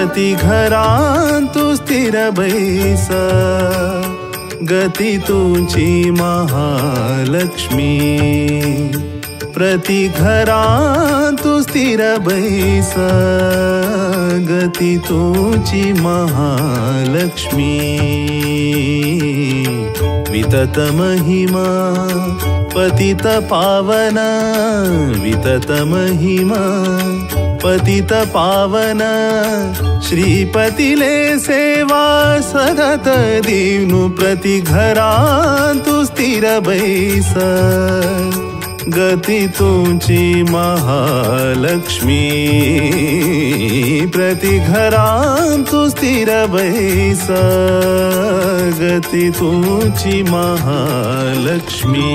प्रति घरां तू स्थिर बैस गती तुझी महालक्ष्मी प्रति घरां तू स्थिर बैस गती तुझी महालक्ष्मी वितत महिमा पतित पावन वितत महिमा पतित पावन श्रीपतिले सेवा सतत दीनु प्रति घरां तू स्थिर बैस गती तुझी महालक्ष्मी प्रति घरां तू स्थिर बैस गती तुझी Mahalakshmi.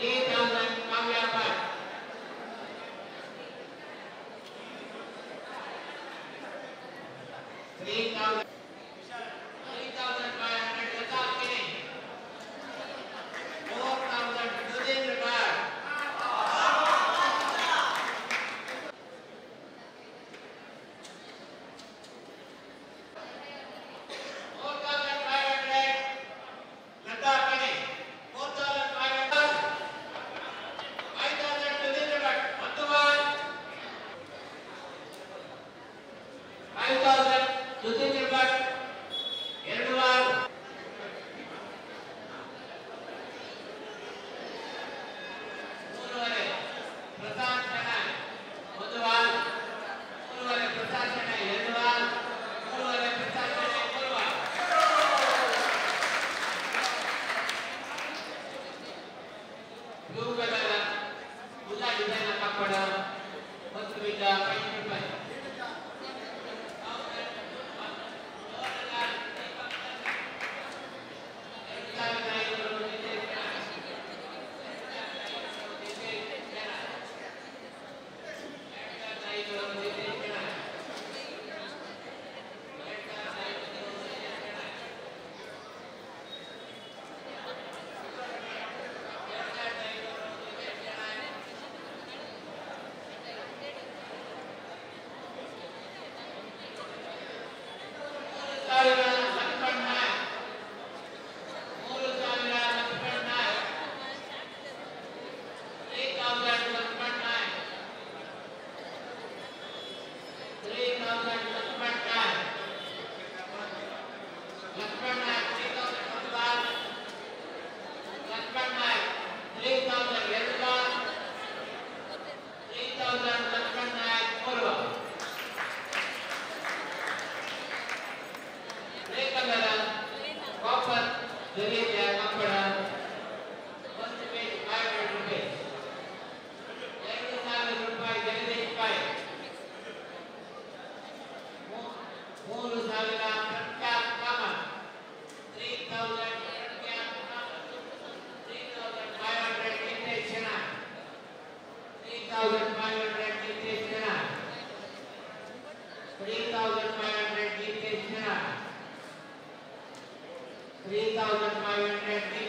3,500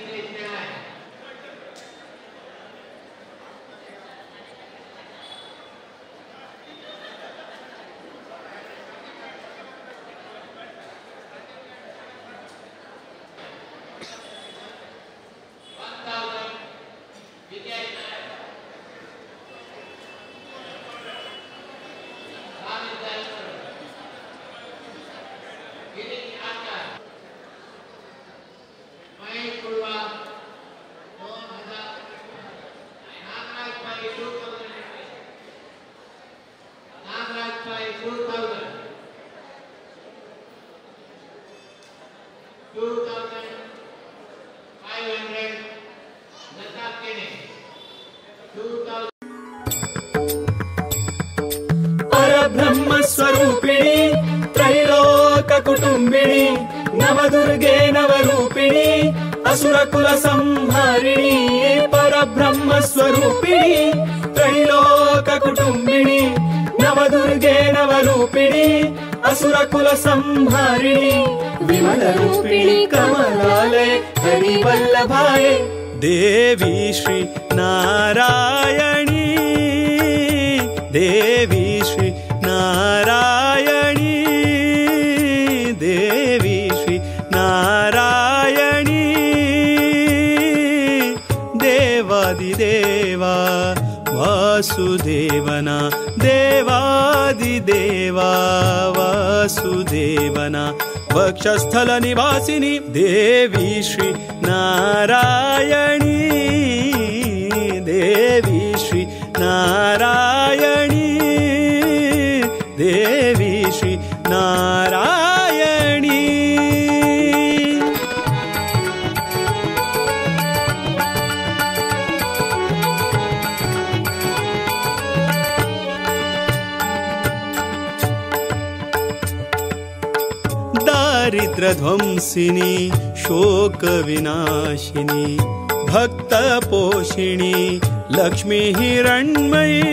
Nitesh Shenoy. 2,500 Lata Kene. 2,000. Parabrahma Swarupini त्रैलोक कुटुंबिणी नवदुर्गे नवरूपिणी असुरकुल संहारिणी परब्रह्म स्वरूपिणी त्रैलोक कुटुंबिणी नवदुर्गे नवरूपिणी असुरकुल संहारिणी विमल रूपिणी कमलालय हरिवल्लभाय देवी श्री नारायणी देवी श्री नारायणी देवी श्री नारायणी देवादिदेवा वासुदेवना देवादिदेवा वासुदेवना वक्षस्थल निवासिनी देवी श्री नारायणी देवी श्री नारायणी देवी श्री नारायणी। दारिद्र्यध्वंसिनी शोकविनाशिनी भक्तपोषिणी लक्ष्मी हिरण्मयी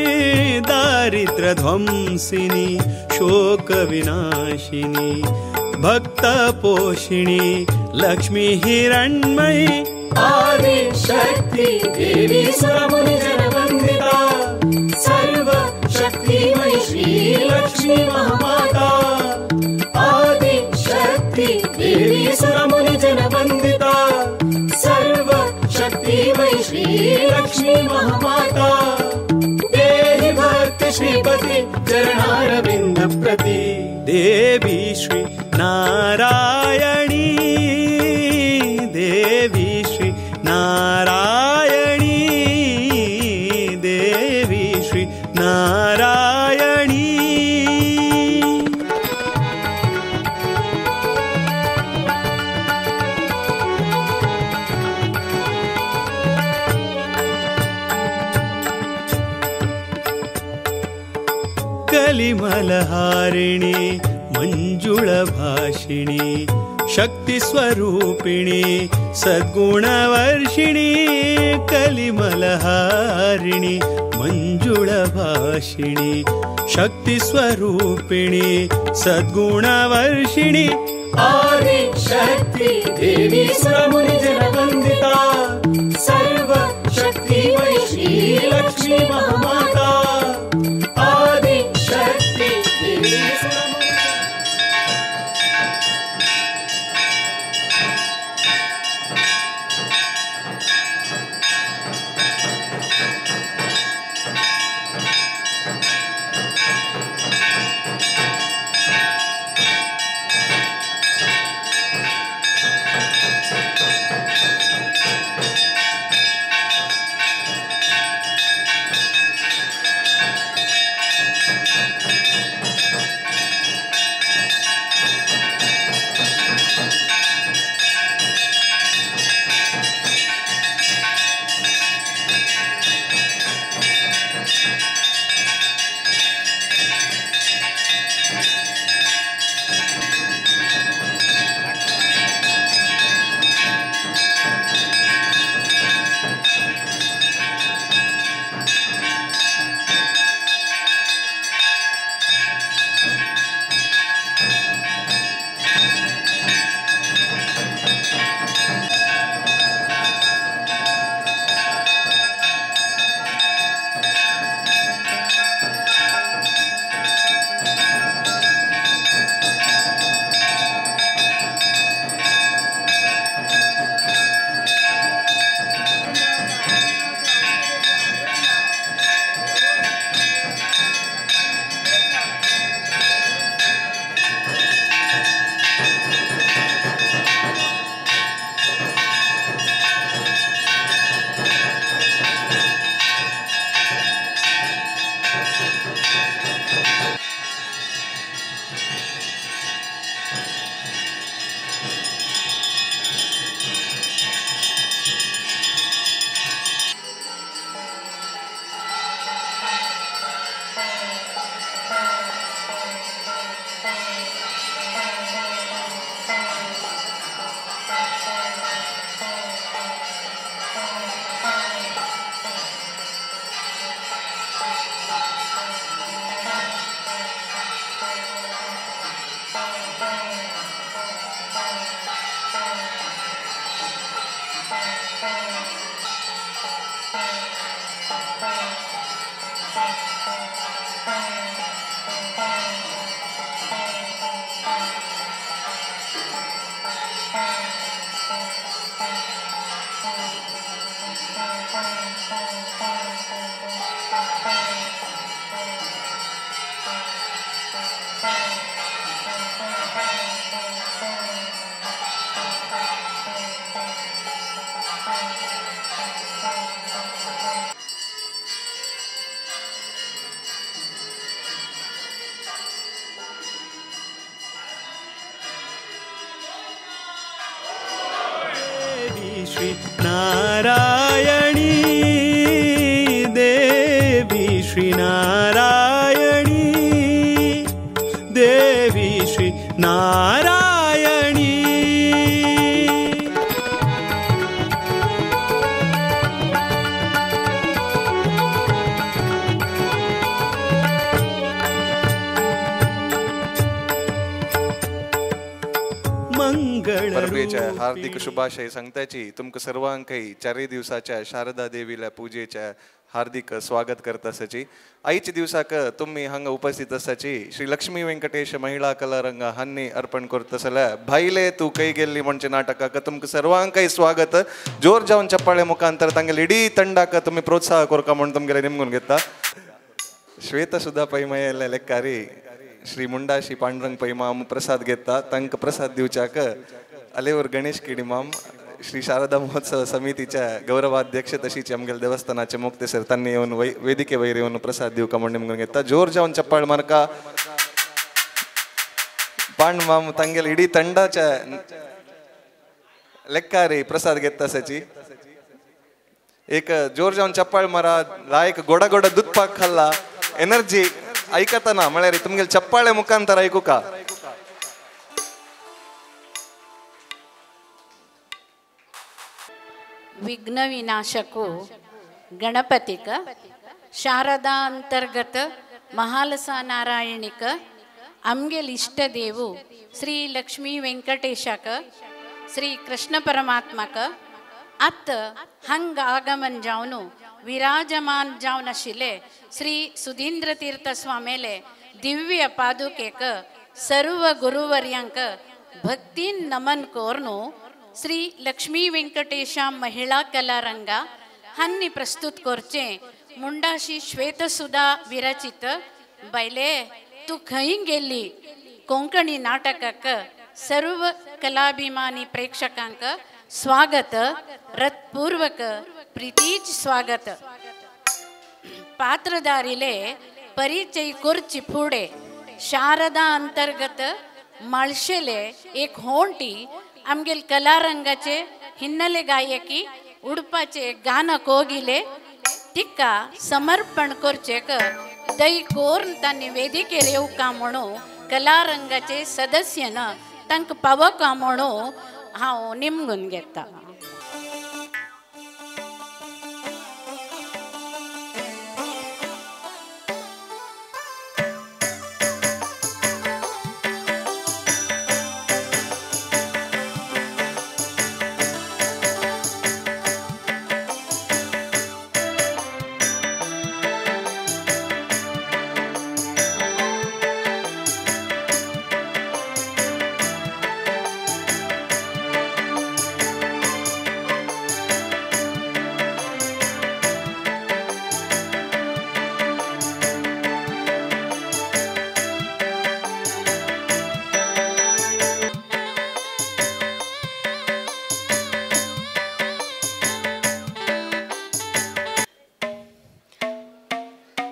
दारिद्र्यध्वंसिनी शोकविनाशिनी भक्तपोषिणी लक्ष्मी हिरण्मयी आदिशक्ति देवी सुरमुनि जनवंदिता सर्व शक्तिमयी श्री लक्ष्मी महामाता आदिशक्ति देवी सुरमुनि जनवंदिता सर्व शक्तिमयी श्री लक्ष्मी महामाता देहि भक्ति श्रीपति चरणारविंद प्रति देवी श्री नारायणी देवी श्री नारायणी देवी श्री नारायणी। कलिमलहारिणी मंजुळभाषिणी शक्तिस्वरूपिणी सद्गुणवर्षिणी कलिमलहारिणी मंजुळभाषिणी शक्तिस्वरूपिणी सद्गुणवर्षिणी आदिशक्ति देवी सुरमुनि जनवंदिता सर्व शक्तिमयी श्री लक्ष्मी महामाता आदिशक्ति देवी सुरमुनि। श्री नारायणी देवी श्री नारायणी देवी श्री नारायणी। परबेच्या हार्दिक शुभाशय सांगताची तुमकां सर्वांकय चारय दिवसाच्या शारदा देवीला पूजेच्या हार्दिक स्वागत करता आसाची। आयच्या दिवसाक तुमी हांगा उपस्थित आसाची श्री लक्ष्मी वेंकटेश महिळा कलारंग हांणी अर्पण करता जाल्यार भायले तूं खंय गेल्ली म्हणचे नाटकाक तुमकां सर्वांकय स्वागत। जोर जावन चप्पाळे मुखांतर तांगेले इडी ತಂಡಾಕ तुमी प्रोत्साह करका म्हूण तुमगेले निमगून घेता। श्वेता सुद्धा पै मयेल्ले लेक्कारी श्री मुंडाशी पांडुरंग पै माम प्रसाद घेता तांकां प्रसाद दिवच्याक अलेवर गणेश किडी माम श्री शारदा महोत्सव समितीच्या गौरवाध्यक्ष तशीच आमगेले देवस्थानाचे मुक्तेसर तांणी येवन वेदिके वयर येवन प्रसाद दिवका म्हूण निमगून घेता। जोर जावन चप्पाळ मारका पांड माम तांगेले इडी ತಂಡाच्या लेक्कारी प्रसाद घेता आसाची। एक जोर जावन चप्पाळ मारा लायक गोडा गोडा दूध पाक खाल्ला एनर्जी ऐकतना म्हळ्यार तुमगेले चप्पाळे मुखांतर ऐकूका। विघ्न विनाशको गणपतिक शारदा अंतर्गत महालसा नारायणिक आमगेल इष्टदेव श्री लक्ष्मी वेंकटेशक श्री कृष्ण परमात्मक आत हंग आगमन जावन विराजमान जावन आशिल्ले श्री सुधींद्र तीर्थ स्वामेले दिव्य पादुकेक सर्व गुरुवर्यांक भक्तीन नमन कोर्नु श्री लक्ष्मी वेंकटेश महिळा कलारंगा हांणी प्रस्तुत करचे मुंडाशी श्वेतसुधा विरचित बायले तूं खंय गेल्ली कोंकणी नाटकाक सर्व कलाभिमानी प्रेक्षकांक स्वागत रथपूर्वक प्रीतीच स्वागत। पात्रधारीले परिचय करची फुडें शारदा अंतर्गत माळशेले एक होंटी आमगेल कलारंगाचे हिन्नले गायकी उडपाचे गाणं कोगिले तिका समर्पण करचेक दई कोर्न तांणी वेदिकेर येवका म्हणून कलारंगाचे सदस्यन तांकां पावोवका म्हणून हांव निमगून घेता।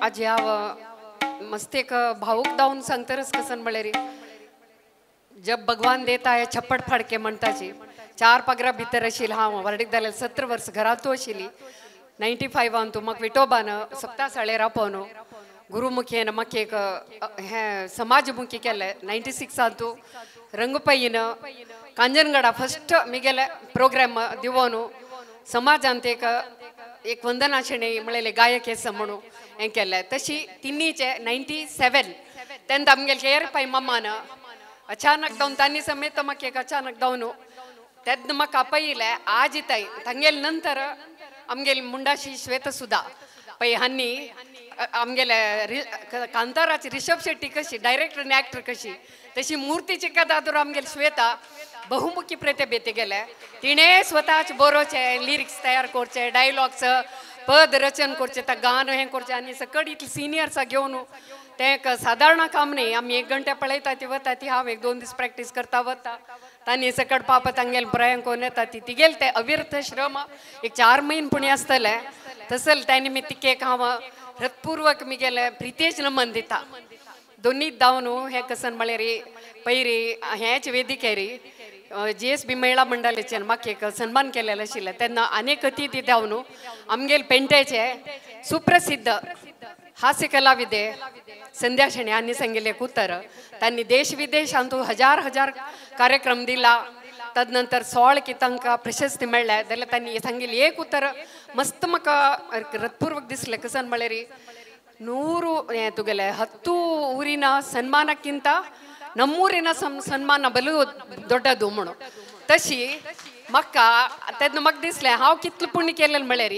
आज हांव मस्त एक भावूक जावन सांगतरच कसन म्हळ्यार जब भगवान देता है छप्पड फाडके म्हणटाची चार पागरा भितर आशिल्ली हांव वर्डीक जाल्यार 17 वर्स घरांतू आशिल्ली 95 तूं म्हाका विठोबान सप्ता साळेर आपोवन गुरुमुखीन म्हाका एक हें समाजमुखी केलें 96 तूं रंगपयीन कांजनगडा फस्ट मिगेले प्रोग्राम दिवन समाजांत एक एक वंदना शेणै म्हळेले गायक आसा म्हणून हें केलें। तशी तिन्नीचे 97 तेन्ना आमगेले केर पै मामान अचानक जावन तांणी समेत म्हाका एक अचानक जावन तेन्ना म्हाका आपयलें आज येताय तांगेले नंतर आमगेली मुंडाशी श्वेतसुधा पै हांणी आमगेले कांताराची ऋषभ शेट्टी कशी डायरेक्टर आनी एक्टर कशी तशी मूर्तीची कथा आमगेली श्वेता बहुमुखी प्रतिभेते गेले तिणें स्वताच बरोवचें लिरिक्स तयार करचे डायलॉग्स पद रचन करचें ता गाणं हें करचें आनी सकट इतले सिनियर्सां घेवन तें एक सादारण काम न्ही। आमी एक घंटे पळयता ती वता ती हांव एक 2 दीस प्रॅक्टीस करता वता तांणी सकट पाप तांगेले प्रयांक कोण येता ती तिगेले ते अविर्थ श्रम एक 4 म्हयने पुणी आसतले तसल त्या निमित्त एक हांव हृत्पूर्वक मिगेले प्रितेश नमन दिता दोन्ही दावन हें कसन म्हळ्यार पैरी हेंच वेदिकेरी GSB महिळा मंडळाचे म्हाका एक सन्मान केलेलो आशिल्लें तेन्ना अनेक अतिथी धांवन आमगेले पेंटेचे सुप्रसिद्ध हास्य कलाविदे संध्या शेणी हांणी सांगिल्लें एक उतर तांणी देश विदेशांतू हजार हजार कार्यक्रम दिला तदनंतर 16 की तांकां प्रशस्ती मेळ्ळ्या जाल्यार तांणी सांगिल्लें एक उतर मस्त म्हाका हृत्पूर्वक दिसलें कसन म्हळ्यार 100 तुगेले 10 ಊರಿನ ಸನ್ಮಾನಕ್ಕಿಂತ ನಮ್ಮೂರಿನ ಸನ್ಮಾನ ಬಲು ದೊಡ್ಡದು म्हणून तशी म्हाका तेन्ना म्हाका दिसलें हांव कितलें पुण्य केलें म्हळ्यार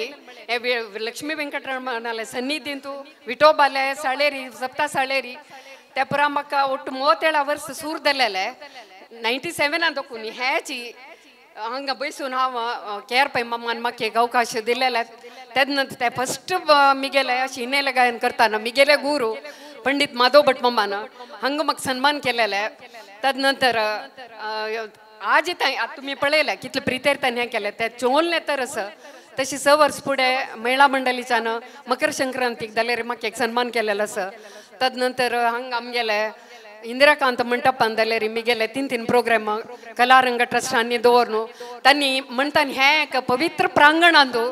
हे लक्ष्मी वेंकटरमणाले सन्निधींतू विठोबाले साळेरी सप्ता साळेरी त्या पुरा म्हाका ಒಟ್ಟು 37 वर्स सूर दिलेले 97 दोकून हेची हांगा बसून हांव केआर पै मामान म्हाका एक अवकाश दिलेले तेन्ना ते फस्ट मिगेले अशें हिन्नेले गायन करतना मिगेले गुरू पंडित माधव भट मामान हांगा म्हाका सन्मान केलेले तदनंतर आज आतां तुमी पळयलें कितले प्रितेर तांणी हें केलें तें चोवनलें तर आसा तशी 6 वर्स फुडें महिळा मंडळीच्यान मकर संक्रांतीक जाल्यार म्हाका एक सन्मान केलेलो आसा तदनंतर हांगा आमगेले इंदिराकांत मंटपान जाल्यार मिगेले 3 प्रोग्राम कलारंग ट्रस्टांनी दवरनु तांणी म्हणटा हें एक पवित्र प्रांगणांतू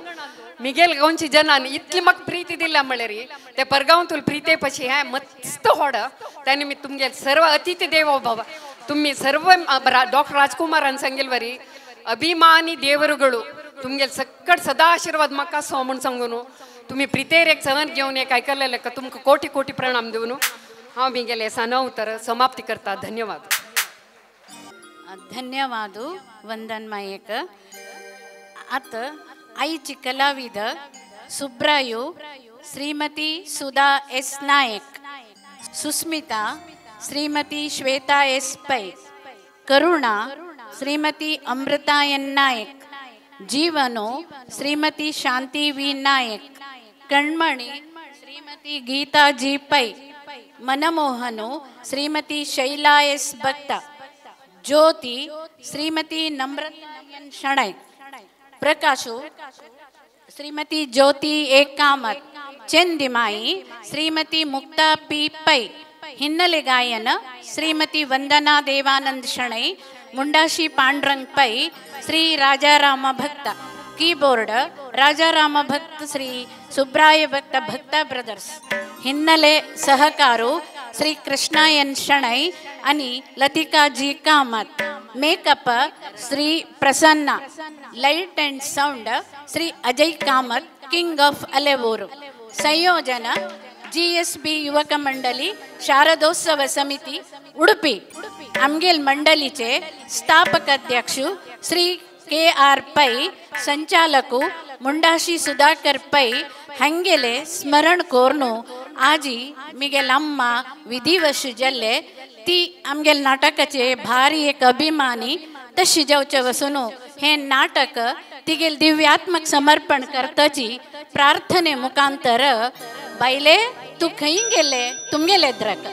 मिगेल गोंयच्या जनान इतली म्हाका प्रिती दिल्या म्हळ्यार ते परगांवांतूल प्रिते पशी हें मस्त होड तांणी मी तुमगेले सर्व अतिथी देवो भव तुम्ही सर्व डॉक्टर राजकुमारान सांगिल्ले वरी अभिमानी देवरुಗಳು तुमगेले सक्कट सदा आशीर्वाद म्हाका आसो म्हूण सांगून तुमी प्रितेर एक सहन घेवन एक आयकलें का तुमकां कोटी कोटी प्रणाम दिवन हांव मिगेले साना उतर समाप्ती करता. धन्यवाद. धन्यवाद वंदन मायेक. आतां आईची कलाविद Subrayu Shrimati Sudha S Naik, Susmita Shrimati Shweta S Pai, Karuna Shrimati Amrita N Naik, Jeevanu Shrimati Shanti V Naik, Kanmani Shrimati Geeta G Pai, Manamohanu Shrimati Shaila S Bhakta, Jyothi Shrimati Namrata N Shenoy, Prakashu Shrimati Jyothi A Kamath, Chendimayi Shrimati Mukta P Pai, ಹಿನ್ನೆಲೆ ಗಾಯನ ಶ್ರೀಮತಿ ವಂದನಾ Devanand Shenoy, ಮುಂಡಾಶಿ Pandurang pi, Shri Rajarama ಭಕ್ತ, keyboard Rajarama ಭಕ್ತ ಶ್ರೀ ಸುಬ್ರಾಯ ಭಕ್ತ ಭಕ್ತ brothers, ಹಿನ್ನೆಲೆ ಸಹಕಾರು Shri Krishna N Shenoy आणि Latika G Kamath, makeup Shri Prasanna, light and sound Shri Ajay Kamath king of Alevoor, ಸಂಯೋಜನ GSB Yuvaka Mandali Sharadotsav Samiti Udupi. आमगेल मंडलीचे स्थापक अध्यक्ष श्री KR पै, संचालकु मुंडाशी सुधाकर पै हंगेले स्मरण कोर्नु आजी मिगेल अम्मा विधिवश जल्ले ती आमगेल नाटकाचे भारी एक अभिमानी तशी जावचे वसुनु हे नाटक तिगेल दिव्यात्मक समर्पण करताची प्रार्थने मुखांतर बायले तू खंय गेले तुमगेले द्रक.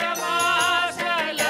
पीठवासल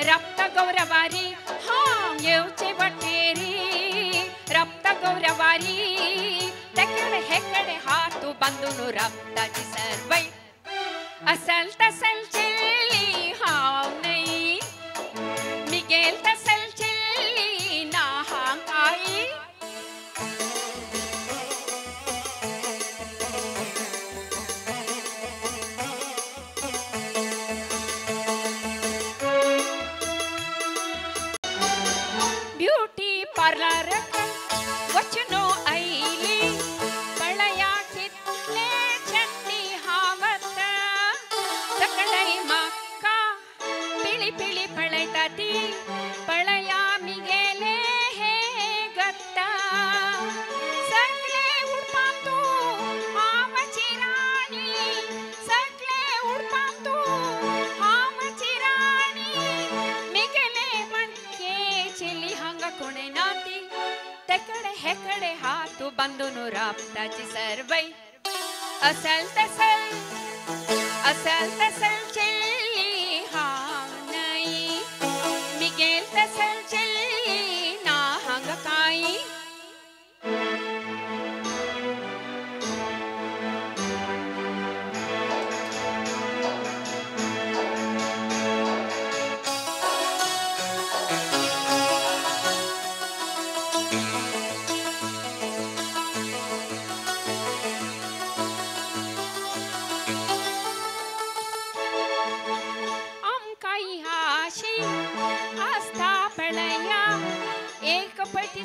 रप्ता गौरवारी हांव येवचे वाटेरी रप्ता गौरवारी तेकडे हेकडे हात बांदून रप्ताची सर्वै असल तसल चेल्ली हांव न्हय मिगेल तसल चेल्ली ना हांव कांय. ब्युटी पार्लर वचनो आयली पळया कितले चंडी हावत सगळै म्हाका पिळी पिळी पळयता ती पळया मिगेले हे गत्ता सगळे उडपां तूं हांवची राणी सगळे उडपां तूं हांवची राणी मिगेले मणके चेली हांगा कोणे नाती तेकडे हेकडे हात बांदून राबताची सर्वै असल तसल असल तसल चेल्ली हांव न्हय मिगेल तसल चेल्ली ना हांगा कांय.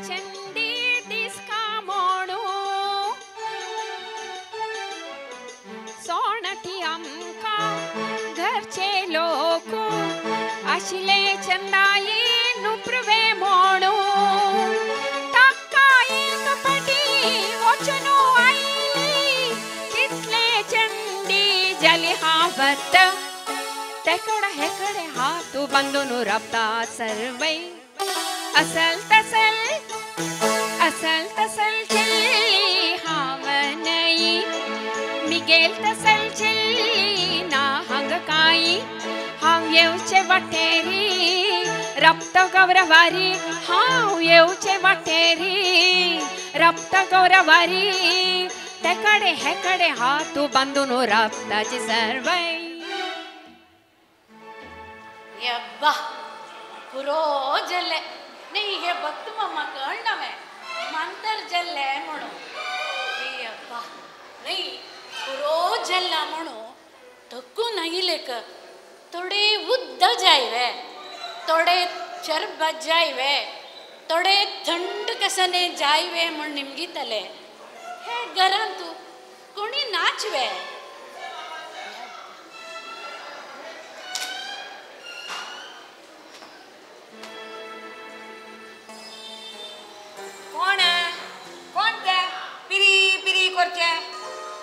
चंडी दिसका म्हणू सोणटी आमकां घरचे लोक आशिल्ले चंदाई नुप्रवे म्हणू ताका एक पटी वचनू आयली कितले चंडी जाली हावत तेकडे हेकडे हात बांदून राबता सर्वै असल तसल असल तसल चेल्ली हांव न्हय मिगेल तसल चेल्ली ना हांगा कांय हांव येवचे वाटेरी रप्ता गौरवारी हांव येवचे वाटेरी रप्ता गौरवारी तेकडे हेकडे हात बांदून राबताची सर्वै. यब्बा पुरो जल्ले नाही हे भक्त मम्मा कळना वे मंतर जल्ले म्हणून अब्बा नाही पुरो जल्ला म्हणून थकून आयिलेक थोडे उद्द जाय वे थोडे शरबत जाय वे थोडे थंड कसने जाय वे म्हण निमगितले हे घरांत कोणी नाचवे.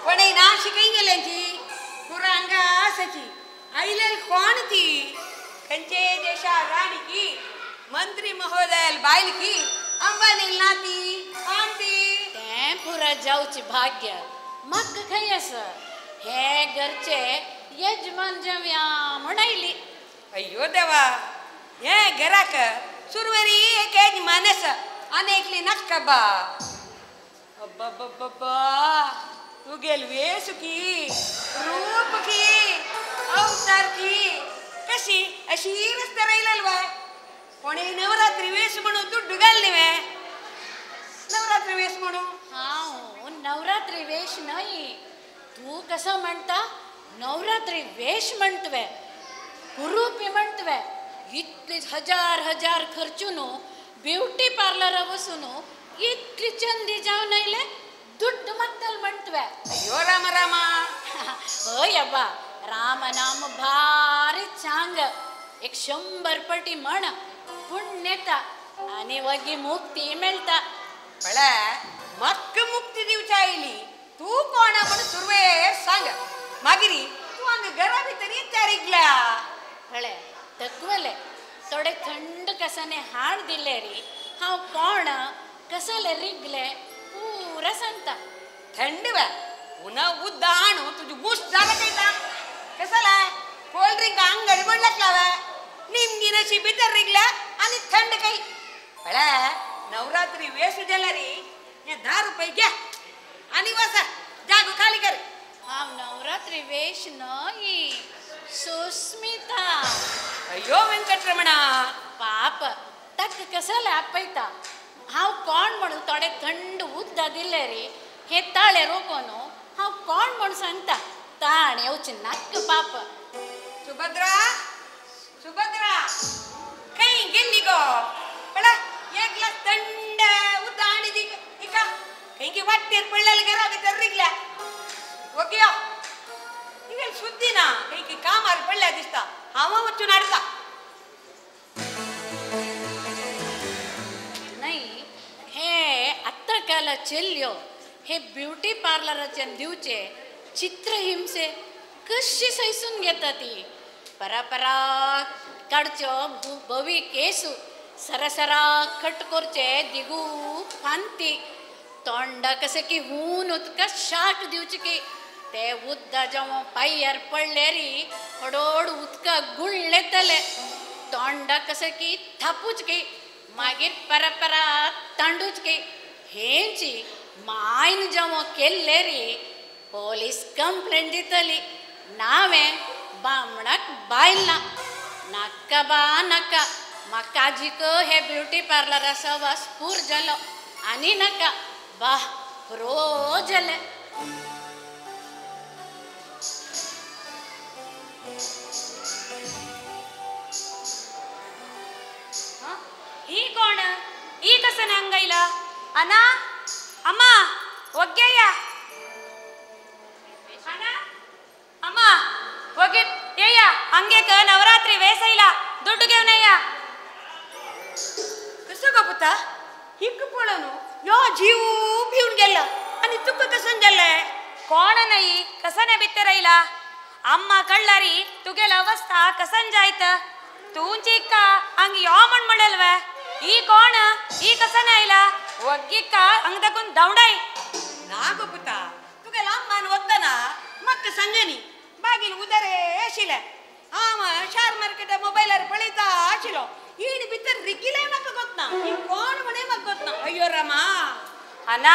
कोणे ना शिकय गेल्यांची पुरा हांगा आसाची आयलेली कोण ती खंयचे देशा राणी की मंत्री महोदयाल बायल की अंबानी ना ती कोण ती तें पुरा जावची भाग्य म्हाका खंय आसा हे घरचे यजमान जावया म्हण आयली. अय्यो देवा हे घराक सुरवेरी एक यजमान आसा आनी एकली नाका बा. अब्बा तुगेल वेस की रूप की अवतार की कशी अशी रस्त्यार आयलेल वे कोणी नवरात्री वेस म्हणून दुड्डू घालली वे नवरात्री वेस म्हणून. हांव नवरात्री वेश न्हय तूं कसो म्हणटा नवरात्री वेश म्हणटवे कुरूपी म्हणटवे इतले हजार हजार खर्चून ब्युटी पार्लरा वचून इतली चंदी जावन आयले दुड्ड मागतल म्हणटवे. अय्यो राम रामा. हय अब्बा राम नाम भारी चांग एक 100 पटी म्हण पुण्य येता आनी वगी मुक्ती मेळटा. पळय म्हाका मुक्ती दिवची आयली तूं कोणा म्हण सुरवेर सांग मागीर तूं हांगा घरा भितर येता रिगल्या. पळय तकवले थोडे थंड कसाने हाड दिले री हांव कोण कसले रिगले पुरा सांगता. थंड वे उना उद्दा आणू तुझी मूस जागा येता कसला कोल्ड ड्रिंक अंगडी म्हणल्यात लावे निमगिन अशी भितर रिगल्या आणि थंड काही पळा नवरात्री वेस ज्वेलरी हे 10 रुपये घ्या आणि वसा जागो खाली कर. हांव नवरात्री वेश न्हय सुस्मिता. अय्यो वेंकटरमणा पाप ताका कसले आपयता हांव कोण म्हणून थोडे थंड उदक दिले रे हे ताळे रोकोन हांव कोण म्हूण सांगता ताण येवचे नाक्क पाप. सुभद्रा सुभद्रा खंय गेल्ली गो पळय एक ग्लास थंड उदक आनी दी हिका खंयकी वाटेर पडलेले घरा भितर रिगल्या ओके हिगेल सुद्दी ना खंयकी कामार पडल्या दिसता हांव वचून हाडटा. न्हय हे आतां काला चेल्यो हे ब्युटी पार्लराच्यान दिवचे चित्रहिंसे कशी सैसून घेता ती परापरा काडच्यो भवी केसू सरसरा कट करचे दिगू फांती तोंडा कशें की हून उदका शाट दिवचे की ते उदका जेवण पांयार पडले री हडोड उदका गुळ्ळेतले तोंडा कशें की थापूच की मागीर परापरा तांडूच की हेंची मायन जेवण केल्ले री पोलीस कंप्लेंट दितली नावें बामणाक बायल ना नाका बा नाका म्हाका आजीक हे ब्युटी पार्लरा सहवास पूर जालो आनी नाका बा रोज जालें. ही कोण ही कसं अंगाईला अना अम्मा ಒಗ್ಗೆಯ ಅಣ್ಣ ಅಮ್ಮ ಒಗ್ಗೆ ಏಯ್ಯ ಹಂಗೇಕ ನವರಾತ್ರಿ ವೇಸ ಇಲ್ಲ ದುಡ್ಡು ಗೆವ್ನಯ್ಯ कसं गो पुता हिक पळोवन यो जीव भिवन गेला आनी तुका कसं जालें? कोण नाही कसने बित्तरैला ಅಮ್ಮ ಕಳ್ಳರಿ ತುಗೆಲ ಅವಸ್ಥಾ ಕಸಂಜಾಯ್ತ ತೂಂಚಿಕ್ಕ ಹಂಗ ಯಾವ ಮಣ್ ಮಾಡಲ್ವ ಈ ಕೋಣ ಈ ಕಸನ ಇಲ್ಲ ಒಗ್ಗಿಕ್ಕ ಹಂಗದಕ್ಕುನ್ ದೌಡಾಯ್ ನಾಗೋ ಪುತ ತುಗೆಲ ಅಮ್ಮನ ಒತ್ತನ ಮಕ್ಕ ಸಂಜನಿ ಬಾಗಿಲು ಉದರೇ ಶಿಲೆ ಆಮ ಶಾರ್ ಮಾರ್ಕೆಟ್ ಮೊಬೈಲ್ ಪಳಿತಾ ಆಶಿಲೋ ಈಣಿ ಬಿತ್ತರ ರಿಕ್ಕಿಲೇ ಮಕ್ಕ ಗೊತ್ನ ಈ ಕೋಣ ಮನೆ ಮಕ್ಕ ಗೊತ್ನ ಅಯ್ಯೋ ರಾಮ ಅಣ್ಣ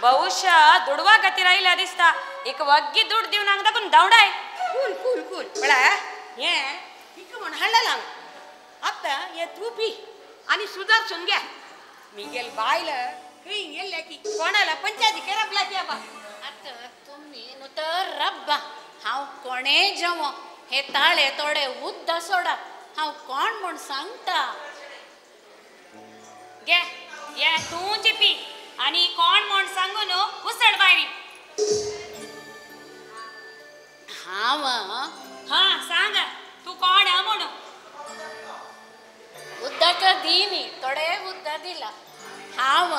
ಬಹುಶಃ ದುಡ್ವಾ ಗತಿರ ಇಲ್ಲ ಅದಿಸ್ತ ಈಗ ಒಗ್ಗಿ ದುಡ್ಡು ದಿವ್ನ ಹಂಗದಕ್ಕುನ್ ದೌಡಾಯ್ ಕೂಲ್ ಕೂಲ್ ಕೂಲ್ ಬಳ ಏ ಇಕ್ಕ म्हण हाडलेला हांगा आतां हे तूं पी आनी सुदारसून घे मिगेल बायल खंय गेल्ल्या की कोणाला पंचायती करपला की आबा. आतां तुमी न्हू तर रब्बा हांव कोणें जेवो हे ताळे थोडे उद्दा सोडा हांव कोण म्हूण सांगता. गे ये तूंची पी आनी कोण म्हूण सांगून उसळ बायरी. हांव हा सांग तू कोण म्हणून उदक दीनी थोडे उदक दिला. हांव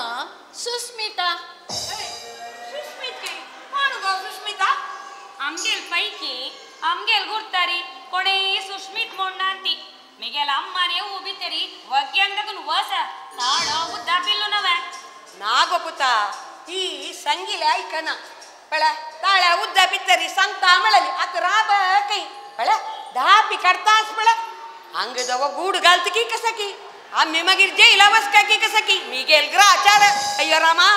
सुस्मिता. सुस्मित कोण गो सुस्मिता? आमगेल पैकी आमगेल गुर्तारी कोणे सुस्मित म्हूण नांती मिगेल अम्मान येऊ भितरी वग्यांतकून वस ताळो उद्दा पिल्लू नवे. ना गो पुता ही संगीले आयकना पळय ताळ्या उद्दा पितरी सांगता म्हळ्याली आतां राब खंय पळय 10 पी काडताच पळय हांगा जवळ गूड घालता की कसं की आमी मागीर जेयला वसका की कसं की मिगेल ग्राचार. अय्यो रामा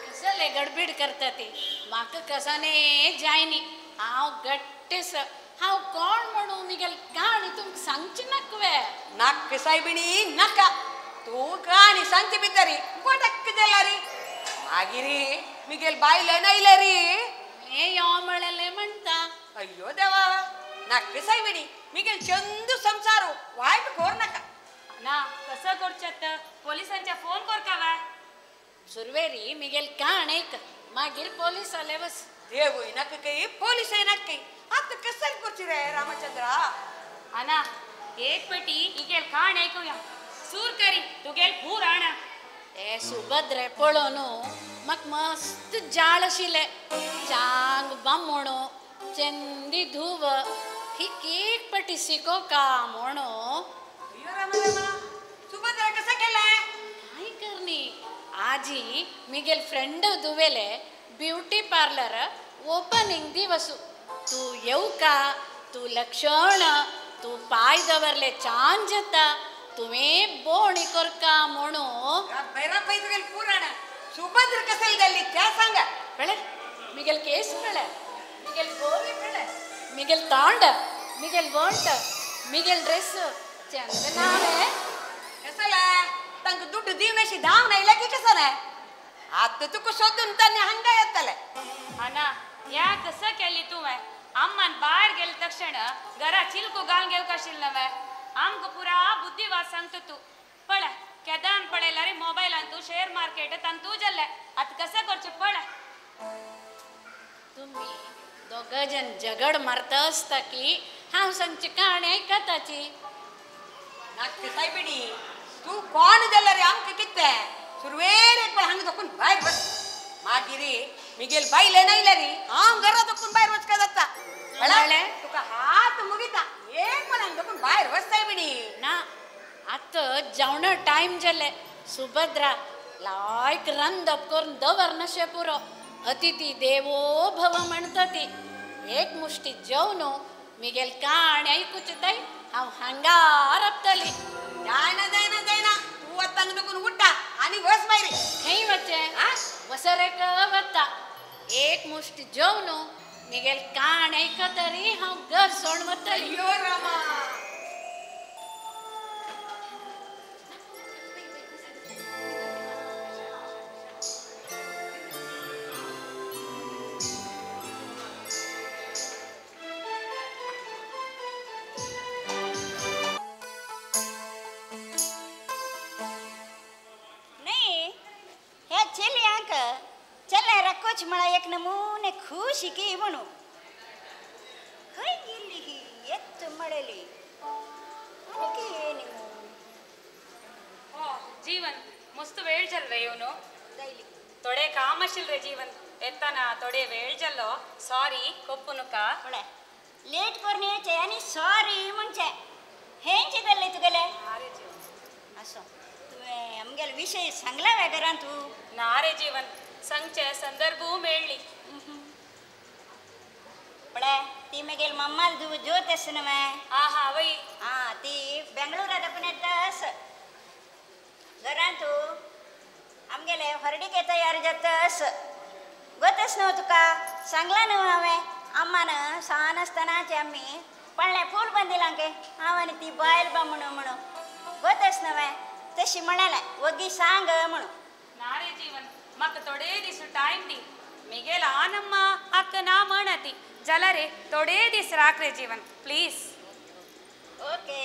कसले गडबीड करता ती म्हाका कसाने जायनी हांव गट्टेस हांव कोण म्हणून मिगेल काणी तुमकां सांगची नाकवे. नाक सायबिणी नाका तूं काणी सांगची भितरी गोटक्क जाला री मागीर मिगेल बायले नायले री हे यो म्हणलें म्हणटा. अय्यो देवा नाक सायबिणी मिगेल चंदू संसार वायट कोर नाका. ना कसं करच्यात पोलिसांच्या फोन कर का वा सुरवेरी मिगेल काण एक मागीर पोलीस आले बस. देवूय नाका काही पोलीसय नाका काही आता कसं करची रे रामचंद्रा? अना एक पेटी इगेल काण ऐकूया सूर करी तुगेल पूर आणा. ते सुभद्रे पळोवन म्हाका मस्त जाळ आशिल्लें चांग बामणो चंदी धुव ही केक पटी शिको का म्हणो. अय्यो रामा रामा सुभद्रा कसं केलंय? काय करणी आजी मिगेल फ्रेंड दुवेले ब्युटी पार्लर ओपनिंग दिवसू तू येऊ का तू लक्षण तूं पांय दवरले छान जाता तुवें बोणी करका म्हणून भैरापै पुराण सुभद्र कसल जाल्ली त्या सांगा पळे मिगेल केस पळे मिगेल गोवी पळे मिगेल तांड मिगेल वंट मिगेल ड्रेस चंदनावे कसला तांकां दुड्ड दिवनाशी धांवन आयल्या की कसं नाही आतां तुका सोदून तांणी हांगा येतले आना या कसं केली तुवें अम्मान भायर गेले तक्षण घरा चिलको घालून घेवंक आशिल्लें नवे आमकां पुरा बुद्धिवाद सांगता तूं पळय केदान पळयला रे मोबायलान तूं शेअर मार्केट तांतू जाल्लें आतां कसं करचें पळय. तुम्ही दोग जण झगड मारता आसता की हांव सांगची काणी आयकताची. नाक सायबिणी तूं कोण जाल्यार रे आमकां कितें सुरवेर एक वेळ हांगा दोकून भायर बस मागीर मिगेल बायले नायल्या रे हांव घरा दोकून भायर वचका जाता तुका हात मुगिता एक वेळ हांगा दोकून भायर वच सायबिणी. ना आतां जेवणा टायम जालें सुभद्रा लायक रांदप करून दवरनाशें पुरो अतिथी देवो भव म्हणटा ती एक मुश्टी जेवन मिगेल काणी आयकुची ताई हांव हांगा राबतली. जायना जायना जायना तूं आतां हांगा दोकून उठ्ठा आनी वच भायर. खंय वचें वसरेक वता एक मुश्टी जेवन मिगेल काणी आयकतरी हांव घर सोडून वतली. अय्यो रामा नमूने खुशी की म्हणू खंय गेल्ली ही येत मळेली आनी येनी हो जीवन मस्त वेळ जालो रे येवन थोडे काम आशिल्ले रे जीवन येताना थोडे वेळ जालो सॉरी कोप्पू नका लेट करून येचे आनी सॉरी म्हणचे हेंचे जाल्ले तुगेले असो तुवें आमगेले विशय सांगला वे घरान तूं ना रे जीवन सांगचे संदर्भ मेळ्ळी पळय ती मगेल मम्माल धुव ज्योत आसा न्हय आहा वय आं ती बेंगळुरा दाखून येता आस घरान तूं आमगेले हरडीके तयार जाता आस गोत न्हू तुका सांगलां न्हू हांवें अम्मान सान आसतनाचे आमी पळ्ळें फूल बांदिलां गे हांव आनी ती बायल बा म्हणून म्हणून गोत न्हय तशी म्हणालें वगी सांग म्हणून. ना रे जीवन म्हाका थोडे दीस टायम दी मिगेल आनम्मा अक्क ना म्हणती जाल्यार रे थोडे दीस राख रे जीवन प्लीज. ओके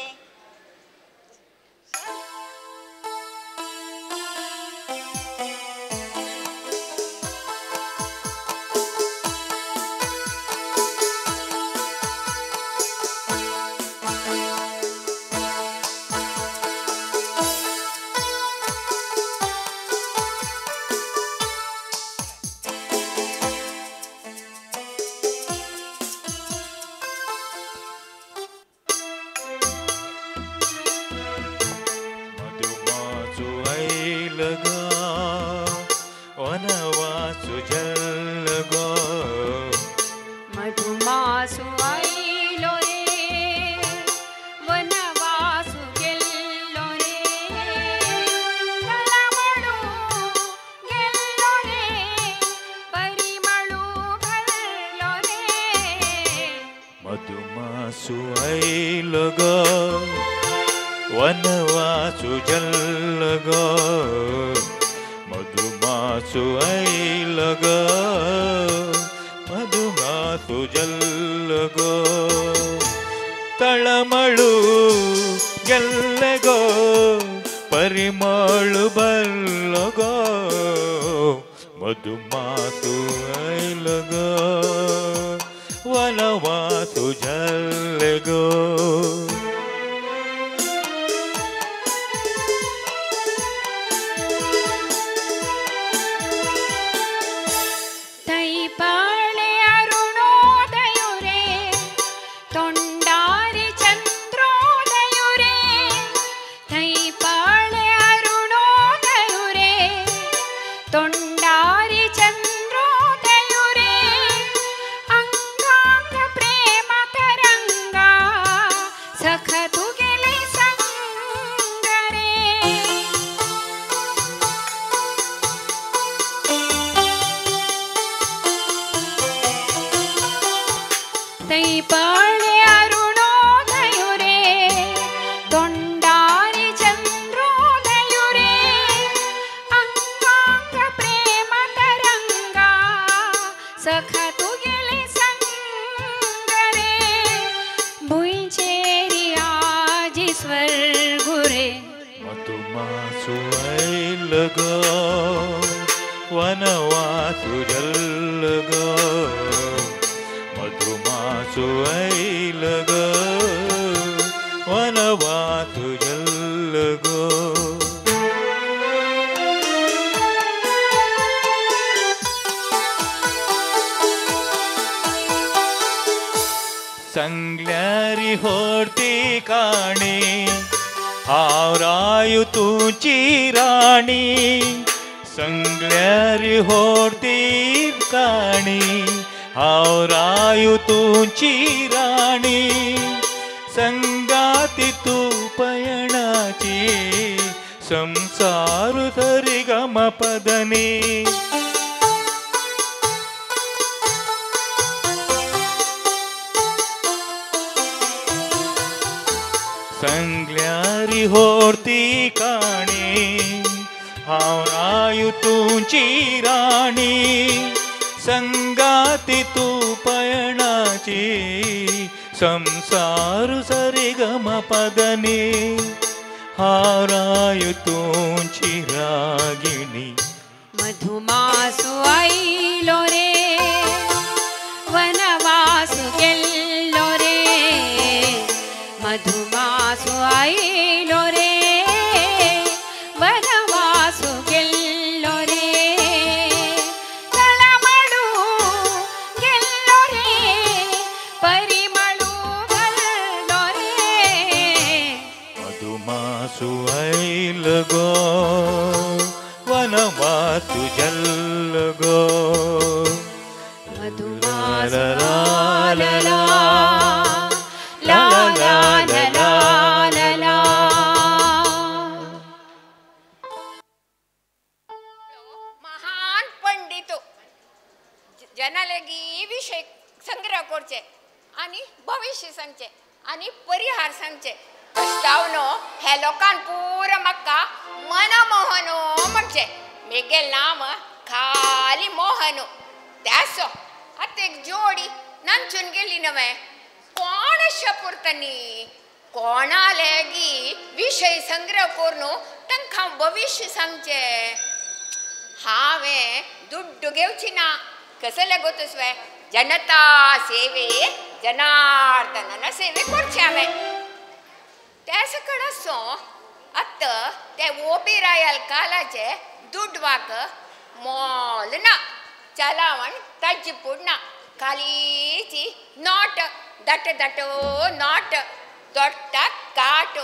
मधुमासु आयल गो वनवासु जल्ल गो मधुमासु आयल गो वनवासु जल्ल गो. संगल्यारी होरती काणी हांव रायू तुजी राणी संगल्यारी होरती काणी हांव रायू तुजी राणी संगाती तूं पयणाची संसार सरिगम पदनी. संगल्यारी होरती काणी हांव रायू तुजी राणी संगाती तूं पयणाची संसार सरिगम पदनी हांव रायू तुजी रागिणी. मधुमासु आयलो रे वनवासु गेल्लो रे मधुमासु आयलो रे वनवासु गेल्लो रे तळमळू गेल्लो रे परिमळू घाल्लो रे. मधुमासु आयलो गो वनवासु जल्ल गो मधुमासु ला ला ला ला ला ला ला. महान पंडित जनालगी विषय संग्रह करचे आनी भविष्य सांगचे आनी परिहार सांगचे. प्रस्तावनो हे लोकान पुरो म्हाका मनमोहनो म्हणचे. मेगेल नाम खाली मोहनो त्यासो. आतां एक जोडी नांचून गेली नवे कोण शपुरतनी कोणालेगी विषय संग्रह करून तांकां भविष्य सांगचे. हांवें दुड्डू घेवची ना कसले गोतस्वे जनता सेवे जनार्दनान सेवे करचे हांवें. त्या सकड आसो आतां ते ओबी रायल कालाचे दुडवाक मोल ना चलावण ताजी पूण ना खालीची not that दटो not ದೊಡ್ಡ ಕಾಟು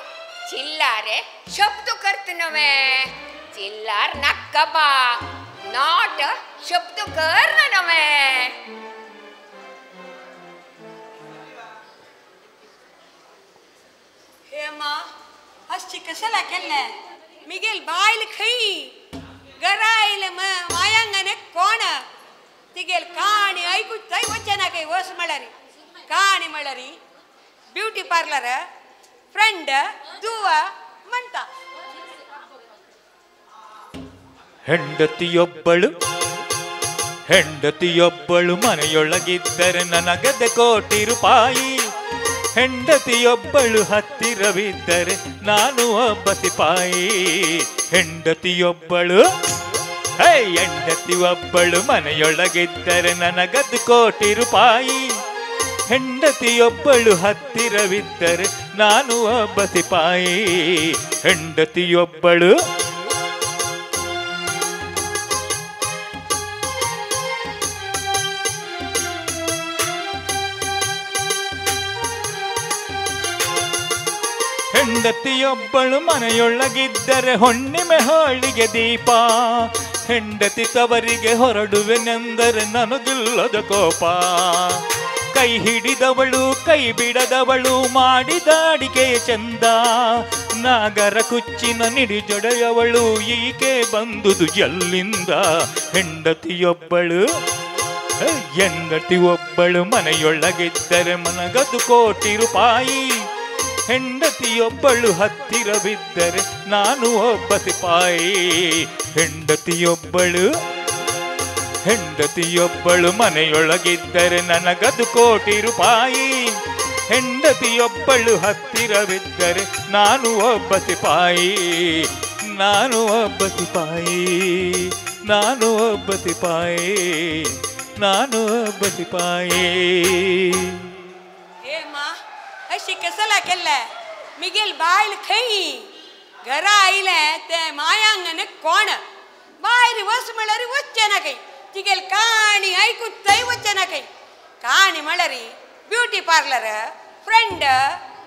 ಚಿಲ್ಲಾರೆ ಶಬ್ದ ಕರ್ತನವೆ ಚಿಲ್ಲಾರ್ ನಕ್ಕಬಾ not ಶಬ್ದ ಕರ್ನನವೆ. हेमा अशी कशाला केल्लें मिगेल बायल खंय घरा आयले मायांगाने कोण तिगेल काणी आयकूच वचना खंय वस म्हळ्यार काणी म्हळ्यार ब्युटी पार्लर फ्रेंड दुवा म्हणटा. ಹೆಂಡತಿಯೊಬ್ಬಳು ಮನೆಯೊಳಗಿದ್ದರೆ ನನಗದೆ ಕೋಟಿ ರೂಪಾಯಿ. ಹೆಂಡತಿಯೊಬ್ಬಳು ಹತ್ತಿರವಿದ್ದರೆ ನಾನು ಒಬ್ಬ ಸಿಪಾಯಿ. ಹೆಂಡತಿಯೊಬ್ಬಳು ಹೆಂಡತಿಯೊಬ್ಬಳು ಮನೆಯೊಳಗಿದ್ದರೆ ನನಗದು ಕೋಟಿ ರೂಪಾಯಿ. ಹೆಂಡತಿಯೊಬ್ಬಳು ಹತ್ತಿರವಿದ್ದರೆ ನಾನು ಒಬ್ಬ ಸಿಪಾಯಿ. ಹೆಂಡತಿಯೊಬ್ಬಳು ಹೆಂಡತಿಯೊಬ್ಬಳು ಮನೆಯೊಳಗಿದ್ದರೆ ಹುಣ್ಣಿಮೆ ಹೋಳಿಗೆ ದೀಪ. ಹೆಂಡತಿ ತವರಿಗೆ ಹೊರಡುವೆನೆಂದರೆ ನನಗಿಲ್ಲದ ಕೋಪ. ಕೈ ಹಿಡಿದವಳು ಕೈ ಬಿಡದವಳು ಮಾಡಿದ ಅಡಿಗೆ ಚಂದ. ನಾಗರ ಕುಚ್ಚಿನ ನಿಡಿಜೊಡೆಯವಳು ಈಕೆ ಬಂದುದು ಎಲ್ಲಿಂದ. ಹೆಂಡತಿಯೊಬ್ಬಳು ಹೆಂಡತಿ ಒಬ್ಬಳು ಮನೆಯೊಳಗಿದ್ದರೆ ಮನಗದು ಕೋಟಿ ರೂಪಾಯಿ. ಹೆಂಡತಿಯೊಬ್ಬಳು ಹತ್ತಿರವಿದ್ದರೆ ನಾನು ಒಬ್ಬ ಸಿಪಾಯಿ. ಹೆಂಡತಿಯೊಬ್ಬಳು ಹೆಂಡತಿಯೊಬ್ಬಳು ಮನೆಯೊಳಗಿದ್ದರೆ ನನಗದು ಕೋಟಿ ರೂಪಾಯಿ. ಹೆಂಡತಿಯೊಬ್ಬಳು ಹತ್ತಿರವಿದ್ದರೆ ನಾನು ಒಬ್ಬ ಸಿಪಾಯಿ, ನಾನು ಒಬ್ಬ ಸಿಪಾಯಿ, ನಾನು ಒಬ್ಬ ಸಿಪಾಯಿ, ನಾನು ಒಬ್ಬ ಸಿಪಾಯಿ. ಏಮ್ಮ अशी कसला केल्ले मिगेल बायल खंय घरा आयले ते मायांगने कोण बायर वस म्हळ्यार वचचें ना खंय तिगेल काणी आयकूतय वचचें ना खंय काणी म्हळ्यार ब्युटी पार्लर फ्रेंड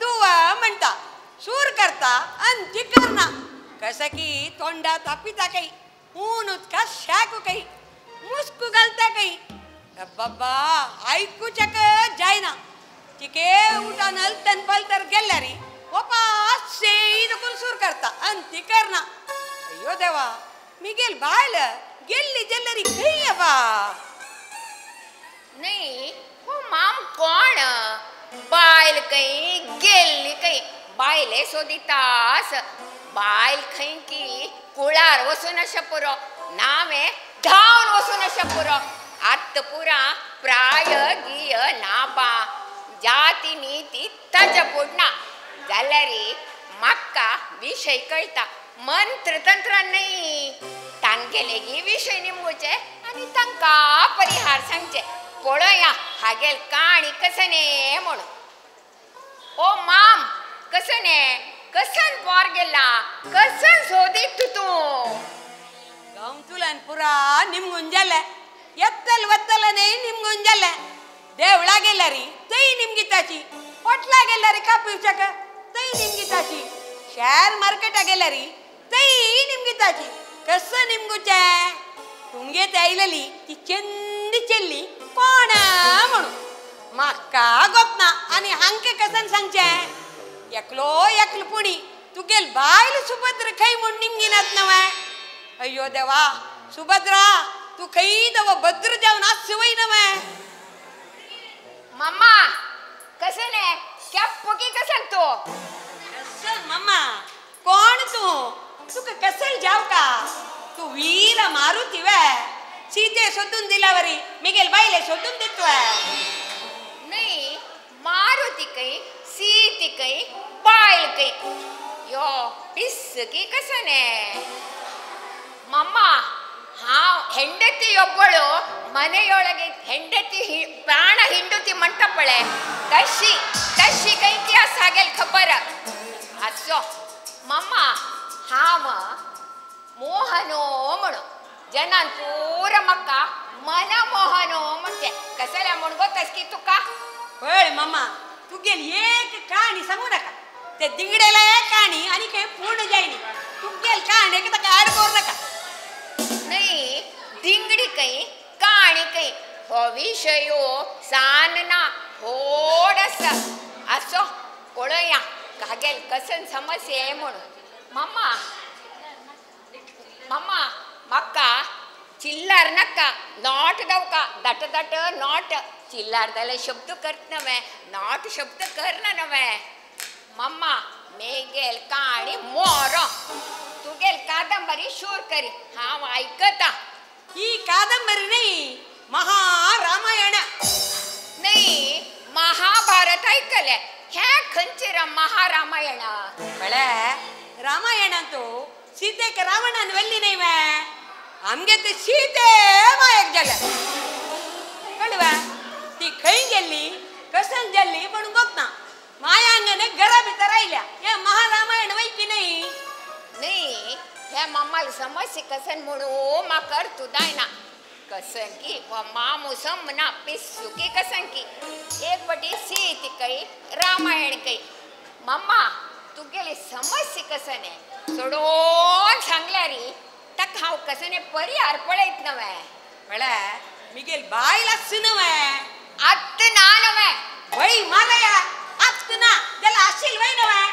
दुवा म्हणटा सूर करता आनी ती करना कसं की तोंडा तापिता काही ऊन उदका शाकू काही मुस्कू घालता काही बाबा आयकूच्याक जायना तिके उठान हलतन पलतर गेल्यारी वापस सेई सूर करता आणि ती करना. अय्यो देवा मिगेल बायल गेल्ली जेल्लरी खंय बा. नाही हो माम कोण बायल खंय गेल्ली खंय बायले सोदितास बायल खंय की कुळार वचून अशें पुरो नावें धांवन वचून अशें पुरो आत्त पुरा प्राय गिय नाबा जाती नीती ताच्या पोडना जाल्यार म्हाका विशय कळटा मंत्र तंत्र न्ही तांगेलेगी विशय निमगुचे आनी तांकां परिहार सांगचे पळोवया हागेल काणी कसं न्ही म्हणून. ओ माम कसं न्ही कसन पोर गेला कसन सोदीत तूं गमतुलान पुरा निमगून जालें येत्तल वत्तल न्ही निमगून जालें देवळा गेल्यारी तय निमगिताची पोटला गेल्यारी कापिवच्याक तय निमगिताची शेअर मार्केटा गेल्यारी तय निमगिताची कसं निमगुचें तुमगे आयलेली ती चंदी चेल्ली कोण म्हणून म्हाका गोतना आनी हांके कसन सांगचें एकलो एकलो पुणी तुगेल बायल सुभद्र खंय म्हूण निमगिनात नवें. अय्यो देवा सुभद्रा तूं खंय दव भद्र जावन आसचें वय नवें. मम्मा कसं ने कॅप की कसन तू कसन मम्मा कोण तू तुका कसल जाव का तू वीर मारुती वे सीते सोदून दिल्यावरी मिगेल बायले सोदून दितवे. नाही मारुती खंय सीते खंय बायल खंय यो पिस्सकी कसं ने मम्मा हांव ಹೆಂಡತಿಯೊಬ್ಬಳು ಮನೆಯೊಳಗೆ ಹೆಂಡತಿ ಪ್ರಾಣ ಹಿಂಡುತಿ ಮಂಟಪಳೆ ತಶಿ ತಶಿ ಕೈ ಇತಿಹಾಸ ಹಾಗೆಲ್ ಖಬರ ಅಸೋ ಮಮ್ಮ ಹಾವ ಮೋಹನೋ म्हणू जनान पूरा मक्का मनमोहनो म्हणते कसल्या म्हण गोतस की तुका. पळय मम्मा तुगेली एक काणी सांगू नाका ते दिंगडेला एक काणी आनी काही पूर्ण जायनी तुगेल काणी ताका ऍड करू नाका. नाही दिंगडी काही काणी काही हो विशयो सान ना होड आसा असो पळोवया कागेल कसन समस्या म्हणून. मम्मा मम्मा म्हाका चिल्लार नाका not दावका that that not चिल्लार जाल्यार शब्द करत नवे not शब्द करना नवे. मम्मा मेगेल काणी मोरो तुगेल कादंबरी शूर करी हांव आयकता. ही कादंबरी न्ही महारामायण न्ही महाभारत आयकलें हें खंयचें महारामायण. म्हळ्यार रामायणांत सीतेक रावणान व्हेल्ली न्ही वे आमगे ते सीते मायक जाल्या कळ्ळें ती खंय गेल्ली कसन जाल्ली म्हणून गोतना मायांगने घरा भितर आयल्या हें महारामायण वयची न्ही. न्ही हे मम्माल समस्या कसन म्हणून म्हाका अर्थ जायना कसन की मामू समना पिस्सुकी कसन की एक पटी सीत कई रामायण कई. मम्मा तुगेली समस्या कसन सोडोन सांगल्यार ताका हांव कसन परिहार पळयत नवे. म्हळ्यार मिगेल बायल आसची नवे आत्त ना नवे वय मारया आत्त ना जाल्यार आशिल वय नवे.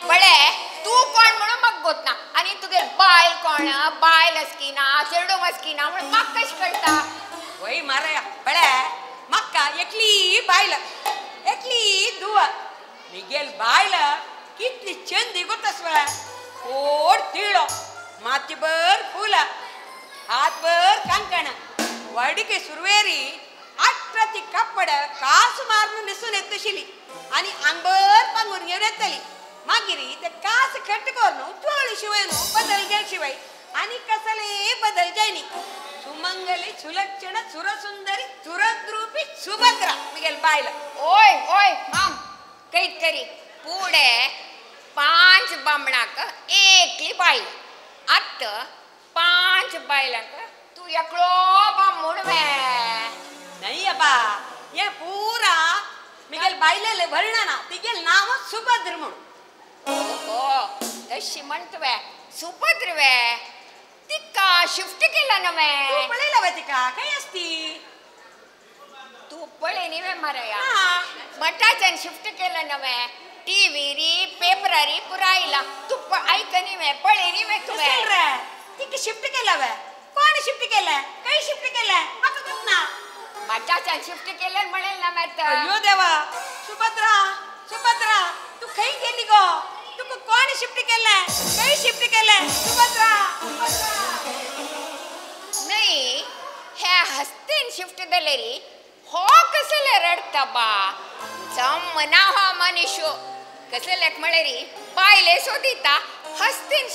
पळे तूं कोण म्हणून म्हाका गोतना आनी तुगेल बायल कोण बायल आसकी ना चेडूं आसकी ना म्हणून म्हाका कशें कळटा. वय मारया पळे म्हाका एकली बायल एकली दुवा मिगेल बायल कितली चंदी गोतस वे कोड तिळो मातीभर फुलां हातभर कांकण वाडिके सुरवेरी अठरा ती कपड कास मारून न्हेसून येतशिली आनी आंगभर पांगूर घेवन येतली. मागीर ते कास कट करून चोळी शिवाय न्हू बदल गेल शिवाय आनी कसले बदल जायनी. सुमंगली सुलक्षण सुरसुंदरी सुरद्रूपी सुभद्रा मिगेल बायल. ओय ओय माम कैत करी पुढे 5 बामणाक एकली बायल आत 5 बायलांक तू एकलो बामूण वे. नाही अबा हे पुरा मिगेल बायलेले वर्णना तिगेल नाव सुभद्र म्हणून. ओहो तशी म्हणतवे सुभद्र वे तिका शिफ्ट केला नवे. तू पळयला वे तिका काय असती तू पळय न्ही वे मारया मठाच्यान शिफ्ट केला नवे टीव्ही री पेपरारी पुरायला तू ऐक न्ही वे पळय न्ही वे तुवें. रे तिका शिफ्ट केला वे कोण शिफ्ट केलं काय शिफ्ट केलं म्हाका गोत ना. मठाच्यान शिफ्ट केलं म्हणेल ना मात. अय्यो देवा सुभद्रा सुभद्रा तू खंय गेली गो तुका कोण शिफ्ट केलं खंय शिफ्ट केलं सुभद्रा सुभद्रा. नाही ह्या हस्तेन शिफ्ट जालेरी हो कसले रडता बा जमना हो मनीषो कसले म्हळ्यारी बायले सोदिता हस्तेन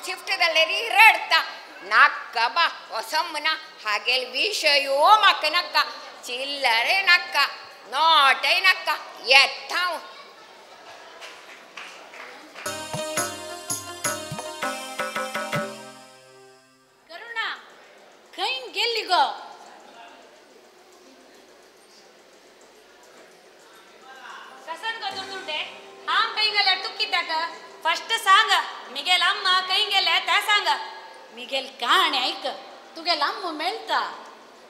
शिफ्ट जालेरी रडता नाका बा असमना हागेल विशयो म्हाका नाका चिल्लरे नाका नोटय नाका येता हांव. करुणा खंय गेल्ली गो? कसन गो दुर्दुंडे हांव खंय गेल्यार तूं कित्याक फस्ट सांग मिगेल अम्मा खंय गेल्या तें सांग. मिगेल काणी आयक तुगेल अम्म मेळटा.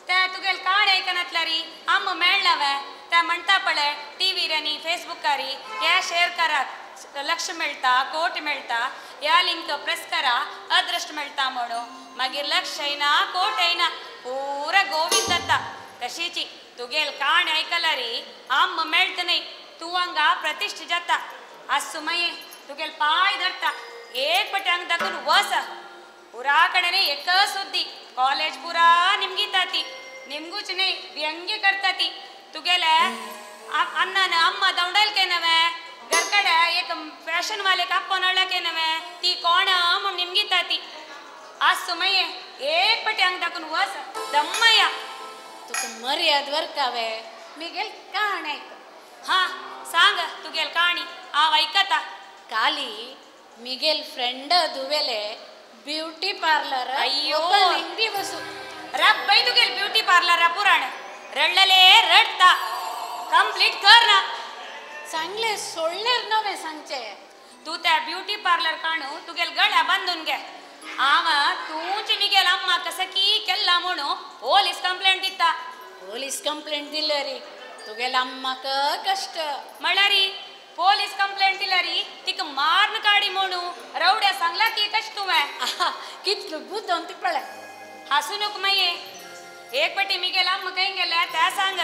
ते तुगेल काणी आयकनातल्यारी अम्म मेळना वे. ते म्हणटा पळय टीव्हीर आनी फेसबुकारी हे शेअर करात लक्ष मेळटा कोट मेळटा ह्या लिंक प्रेस करा अदृश्ट मेळटा म्हणून मागीर लक्ष येना कोट येना पुरा गोविंद जाता. तशीची तुगेल काणी आयकल्यारी अम्म मेळटा न्ही तूं हांगा प्रतिश्ठ जाता. आज सुमये तुगेल पांय धरता एक पटी हांगा दाखून वस. पुरा कडेन एक सुद्दी कॉलेज पुरा निमगिताती निमगूच न्ही व्यंग्य करताती. तुगेले अण्णान अम्मा दवंडल के नवे घरकडे एक फॅशन वाले काप्पो नळ्ळ के नवे ती कोण म्हूण निमगिताती. आज सुमये एक पटी हांगा दाखून वस दम्मया. तुका मर्याद वरकावे मिगेल काणी आयक. हा सांग तुगेल काणी हांव आयकता. काली मिगेल फ्रेंड दुवेले ब्युटी पार्लर. अय्यो दिवस रब्बई तुगेल ब्युटी पार्लर पुराण रडलेले रडता कंप्लीट कर ना. चांगले सोडलेर नवे सांगचे तू त्या ब्युटी पार्लर काणू तुगेल गळ्या बांधून घे. आव तूच मिगेल अम्मा कसं की केल्ला म्हणून पोलीस कंप्लेंट दिता. पोलीस कंप्लेंट दिले रे तुगेल अम्माक कष्ट म्हळ्यारी पोलीस कंप्लेंट दिल्यारी तिका माਰਨ काडी म्हणू रवड्या सांगला की कश तुवें कितलो बुद्दोन ती पळय. हासू नको माये एक पटी मिगेल अम्मा खंय गेल्या त्या सांग.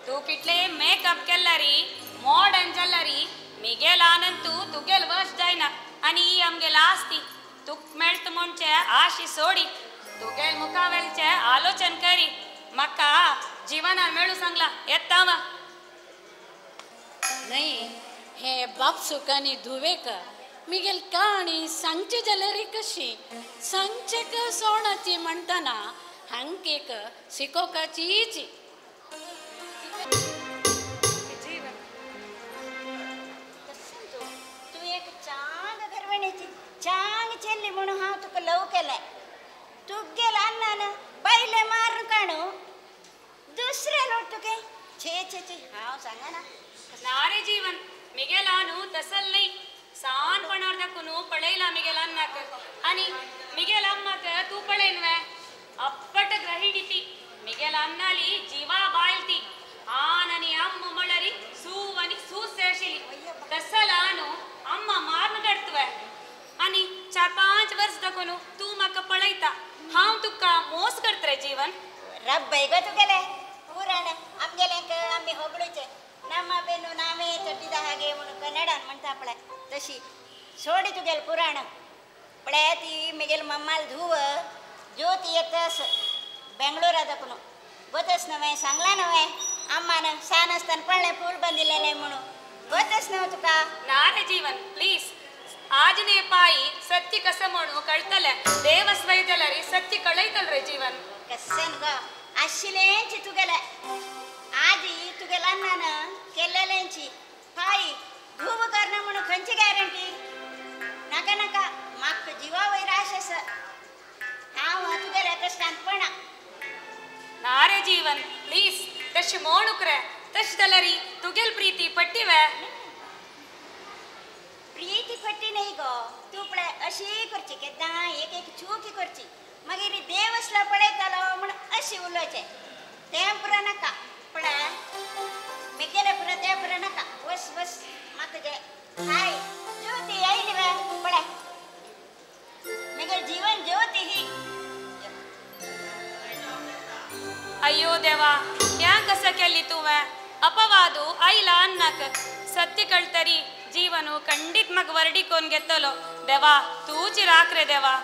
तू कितले मेकअप केला री मॉडर्न जाला री मिगेल आनंद तू तुगेल वश जायना आनी ही आमगेल आसती तुक मेळत म्हणचे आशी सोडी तुगेल मुखावेलचे आलोचन करी म्हाका जिवनान मेळू सांगला येता वा. न्ही हे बापसुकांनी धुवेक मिगेल काणी सांगचे जाल्यार कशी सांगचे क सोणाची म्हणटना हांकेक शिकोवपाचीची. तू एक चांग घरवणीची चांग चेल्ली म्हणून हांव तुका लव केलें. तुगेल अन्नान बायले मारून काणू दुसरे लोट तुगे छे छे छे हांव सांगना. ना रे जीवन मिगेलानु तसल नाही सानपणार दाखून पळयला मिगेल अन्नाक आनी मिगेल अम्माक तू पळयन वे अप्पट ग्रहिणी ती मिगेल अन्नाली जीवा बायल ती आन आनी अम्म म्हळ्यारी सूव आनी सूस आशिल्ली तसल आनु अम्मा मारून काडतवे आनी 4-5 वर्स दाखून तूं म्हाका पळयता हांव तुका मोस करत रे जीवन. रब्बय गो तुगेले पुराण आमगेल्यांक आमी होगळूचे ನಮ್ಮ ಬೆನ್ನು ನಾವೇ ಚಟ್ಟಿದ ಹಾಗೆ म्हणून कन्नडान म्हणता पळय तशी सोडी तुगेल पुराण पळय ती मिगेल मम्माल धुव ज्योती येतस बेंगळूरा दाखून गोतच नव्हे सांगला नव्हे अम्मान सान आसतना पळ्ळें फूल बांदिल्लें म्हणून गोतच न्हय तुका. ना रे जीवन प्लीज आज ने पाई सत्य कसं म्हणू कळतले देवस वैदलरी सत्य कळयतल रे जीवन. कसन गो आशिल्लेंची तुगेले आजी तुगेला अन्नान केल्लेलेंची पाई धूव करना म्हणून खंयची गॅरंटी. नाका नाका म्हाका जिवा वयर आश आसा हांव तुगेल्या कश्टांत पडना. ना रे जीवन प्लीज तशें म्हणूक रे तशें जाल्यार तुगेल प्रीती पट्टी वे. प्रीती फट्टी न्ही गो तूं पळय अशी करची केन्ना एक एक चुकी करची मागीर देव असलो पळयतालो म्हूण अशी उलोवचें तें पुरो नाका. पळय मेगेलें पुरो तें पुरो नाका. वस वस म्हाका जे हाय ज्योती आयली वे पळय मेगेलें जीवन ज्योती ही. अय्यो देवा ह्या कसं केली तुवें अपवादू आयला अन्नाक सत्य कळतरी जीवनु खंडीत म्हाका वर्डी कोन घेतलो देवा तूची राख रे देवा.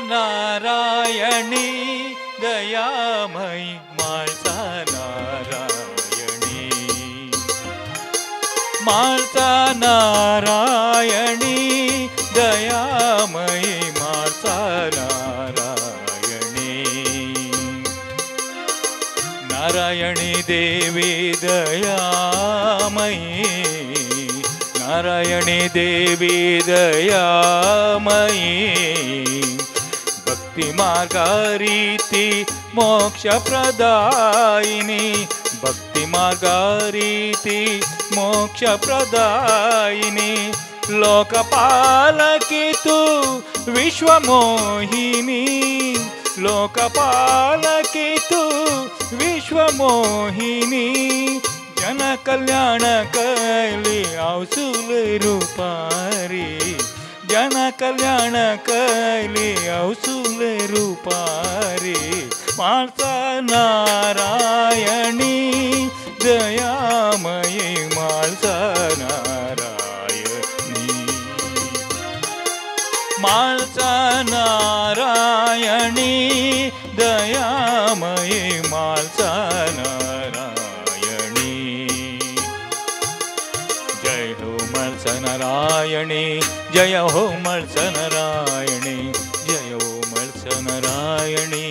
नारायणी दयामयी माळसा नारायणी माळसा नारायणी दयामयी माळसा नारायणी नारायणी देवी दयामयी नारायणी देवी दयामयी भक्ती मार्गारीती मोक्ष प्रदायिनी भक्ती मार्गारीती मोक्ष प्रदायिनी लोकपालकी तू विश्वमोहिनी लोकपालकी तू विश्वमोहिनी जन कल्याण कैली औसुले रूपारी जन कल्याण कैली औसुले रूपारी माळसा नारायणी दयामयी माळसा नारायणी माळसा नारायणी दयामयी माळसा नारायणी. जय हो माळसा नारायणी जय हो माळसा नारायणी जय हो माळसा नारायणी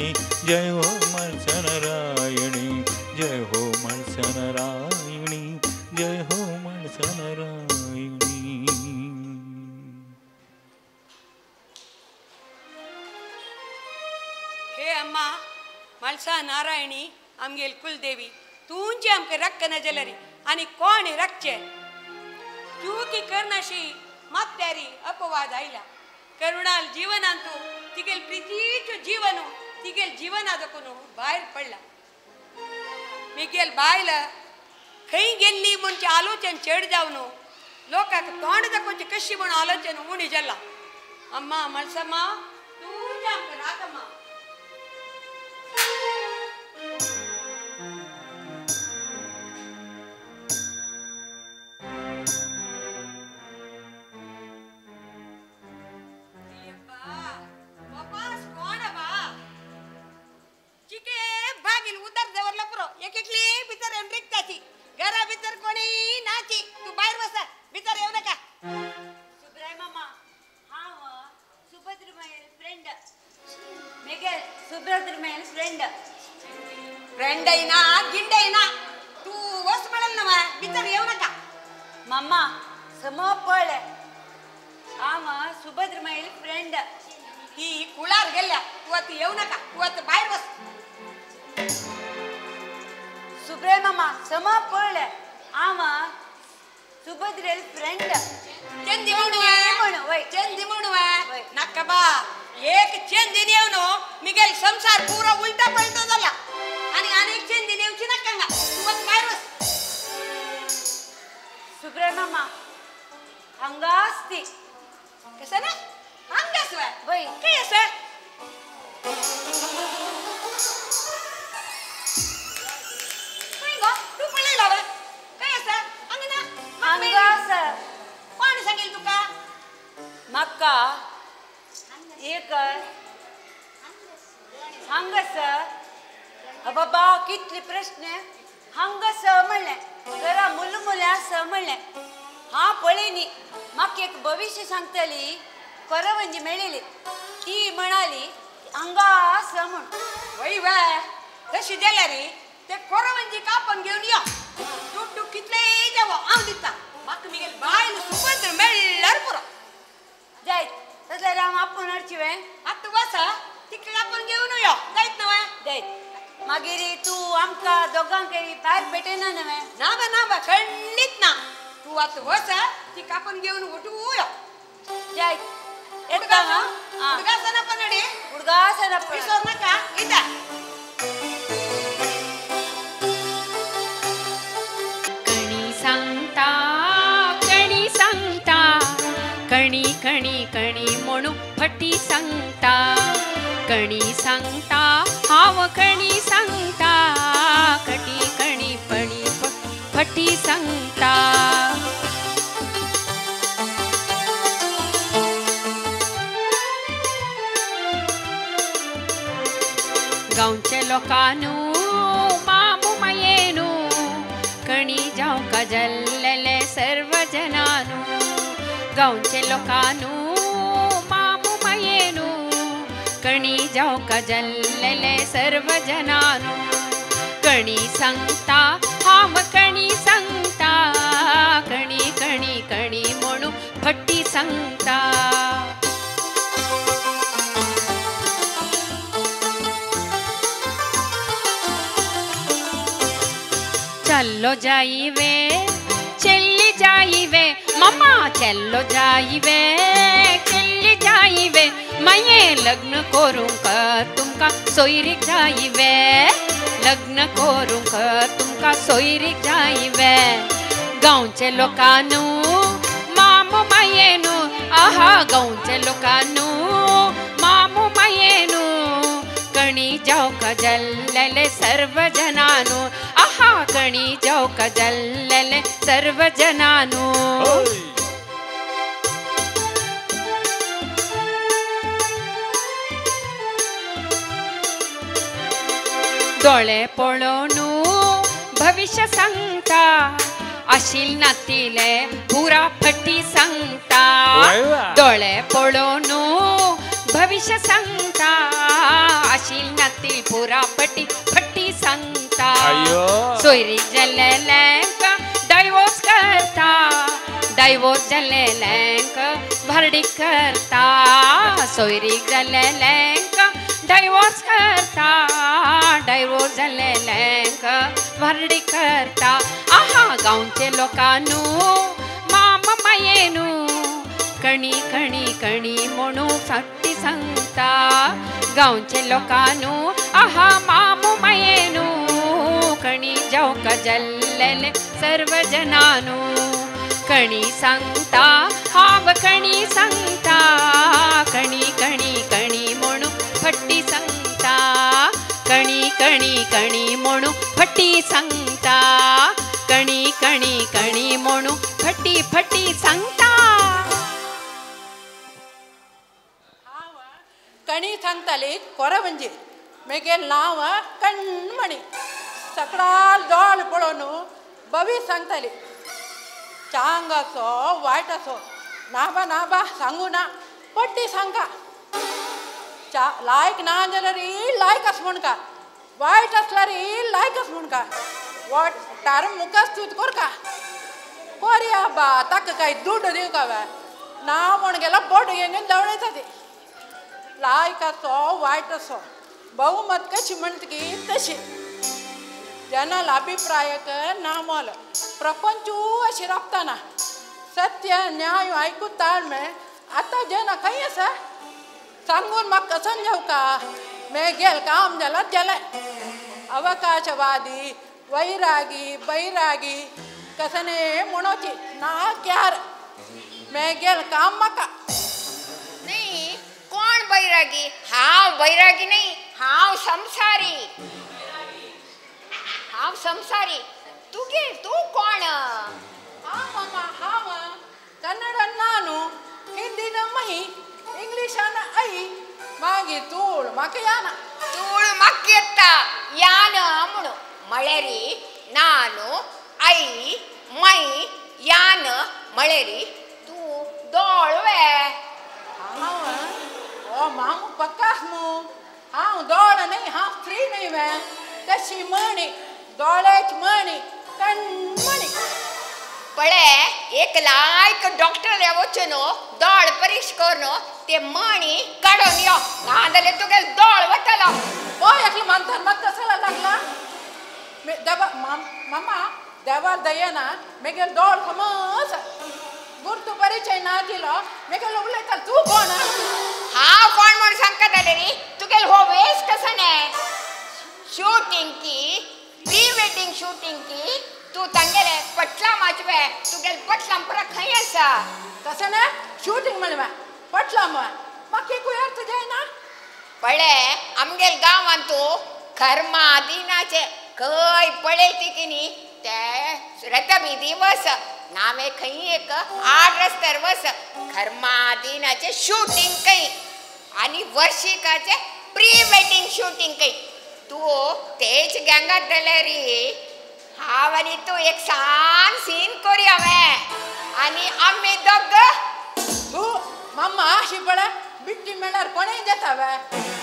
जय हो माळसा नारायणी जय हो माळसा नारायणी जय हो माळसा नारायणी. हे अम्मा माळसा नारायणी आमगेल कुलदेवी तुंची आमकां रक्क जाल्यार आनी कोण राखचे चुकी करनाशी मात्यारी अपवाद आयला. करुणाल जीवनांतू तिगेल प्रितीचो जीवन तिगेल जीवना दखून भायर पडला. मिगेल बायल खंय गेल्ली म्हणचे आलोचन चेड जावन लोकांक तोंड दाखोवचें कशी म्हूण आलोचन उणी जाला. अम्मा मळसम्मा तूं आमकां राखम्मा. घरा भितर कोणी नाची तू बाहेर बसा भितर येऊ नका. सुब्राय मामा हांव सुभद्र मागेल फ्रेंड मेगेल सुभद्र मागेल फ्रेंड फ्रेंड ना गिंड ना तू वस म्हणल ना भितर येऊ नका. मामा सम पळ हांव सुभद्र मागेल फ्रेंड ही कुळार गेल्या तू आता येऊ नका तू आता बाहेर बस. सुब्राय मामा सम पळ हांव सुभद्रेल फ्रेंड चंदी म्हणू चंदी म्हणू नका बा एक चंदी येऊ मिगेल संसार पुरा उलटा पलटो जाला आणि अनेक चेंदी नेवची नाका तू वच भायर वच. सुब्रमामा हांगा आसती कसं ना हांगाच वय वय काय आसा काय गो तू पळयला वय काय आसा हांगा ना हांगा आसा. कोण सांगेल तुका? म्हाका एक हांगास बाबा कितले प्रश्न हांगास म्हणलें घरा मुलमुले आसा म्हणलें. हांव पळयनी म्हाका एक भविश्य सांगतली करवंजी मेळिल्ली ती म्हणाली हांगा आसा म्हूण. वय वय तशी जाल्यार ते करवंजी कापून घेवन यो. दुड्डू कितलेय जावो हांव दिता. म्हाका मिगेल बायल सुबंत्र मेळ्ळ्यार पुरो. जायत तसल्यार हांव आपूण हाडची वे आतां वसा तितले आपूण घेवन यो. जायत न्हय? जायत. मागीर तूं आमकां दोगांकय भायर भेटयना न्हय? ना बा ना बा खंडीत ना. तूं आतां वसा ती कापून घेवन वटू यो. जायत येता. उडगासना पनडी उडगासना विसर नाका. येता. कणी सांगता कणी सांगता कणी कणी कणी म्हणून फटी सांगता कणी सांगता हांव कणी सांगता कटी कणी पणी फटी सांगता. गांवचे लोकांनू मामू मायेनू कणी जावंक जाल्लेले सर्व जनानू गांवचे लोकांनू मामू मायेनू कणी जावंक जाल्लेले सर्व जनानू कणी सांगता हांव कणी सांगता कणी कणी कणी म्हणून फटी सांगता. चलो जाइवे चली जाइवे मम्मा चलो जाइवे चली जाइवे मये लग्न करूंक तुमकां सोयरीक जाइवे लग्न करूंक तुमकां सोयरीक जाइवे गांवचे लोकांनू मामू मायेनू आहा गांवचे लोकांनू मामू मायेनू कणी जावंक जाल्लेले सर्व जनानू आहा कणी जावंक जाल्लेले सर्व जनानू. दोळे पळोवनू भविश्य सांगता आशिल नातिले पुरा फटी सांगता दोळे पळोवनू भविश्य सांगता आशिल नातील पुरा फटी फटी सांगता. सोयरीक जाल्लेल्यांक डायवोर्स करता डायवोर्स जाल्लेल्यांक भारडीक करता सोयरीक जाल्लेल्यांक डायवोर्स करता डायवोर्स जाल्लेल्यांक भारडीक करता. आहा गांवचे लोकांनू मामा मायेनू कणी कणी कणी म्हणून फटी सांगता गांवचे लोकांनू आहा मामू मायेनू कणी जावंक जाल्लेले सर्व जनानू कणी सांगता हांव कणी सांगता कणी कणी कणी म्हणून फटी सांगता कणी कणी कणी म्हणून फटी सांगता कणी कणी कणी म्हणून फटी फटी सांगता. कणी सांगताली कोरवंजी मेगेल नांव कणमणी सकडाल दोळ पळोवन बवी सांगताली चांग असो वायट असो ना बा ना बा सांगू ना पट्टी सांगा चा लायक ना जाल्यार लायक आस म्हणका वायट आसल्यार लायक आस म्हणका वोटार मुखास तूं करका कोरया बा ताका काय दुड्ड दिवका वे ना म्हण गेला बोट घेवन दवळयता ती लायक असो वायट असो बहुमत कशी म्हणटा की तशी जनल अभिप्रायक नामोल प्रपंचू अशी राबताना सत्य न्याय आयकू ताळमे आतां जना खंय आसा सांगून म्हाका कसन जावका मेगेल काम जाला जालें. अवकाशवादी वैरागी बैरागी कसने म्हणोची ना क्यार मेगेल काम म्हाका. नाही कोण बैरागी? हांव बैरागी नाही, हांव संसारी. हांव संसारी. तुगे तूं कोण? हांव मामा हांव कन्नड नानू, हिंदीन मही, इंग्लिशान आई, मागीर तूळ म्हाका याना. तूळ म्हाका येता यान म्हणून म्हळ्यारी नानू आई my यान म्हळ्यारी तूं दोळवे. हांव ओ मामू पक्कास मू. हांव दोळ न्हय, हांव स्त्री न्हय वे. तशी म्हणी दोळ्याच म्हणी कणमणी. पळे एक लायक डॉक्टर वचून दोळ परीक्ष करून ते मणी काडून यो, नाजाल्यार तुगेलो दोळ वतलो. पळय एकलो मानतान म्हाका कसो लागला. देवा मामा देवार दयेना मेगेल दोळ खमस गुर्तू परिचय ना दिलो मेगेल उलयता. तूं कोण? हांव कोण म्हूण सांगता जाल्यार तुगेलो हो वेश कसो न्हय? शूटिंग की प्री वेडिंग शूटिंग की तूं तांगेले पटलां माचवे. तुगेले पटलां पुरा खंय आसा? तशें न्हय शूटिंग म्हणवे पटलां म्हाका एकूय अर्थ जायना. पळे आमगेल गांवांत तूं खर्मा दिनाचे खंय पळयती की न्ही ते रतबी दिवस नावे खंय एक आड रस्त्यार वस खर्मा दिनाचे शूटिंग खंय आनी वर्षिकाचे प्री वेडिंग शूटिंग खंय. तूं तेच गँगात जाल्यार हांव आनी तूं एक सान सीन करी हांवें आनी आमी दोग. तूं मामा अशी पळय बिट्टी मेळ्ळ्यार कोणूय जाता वे.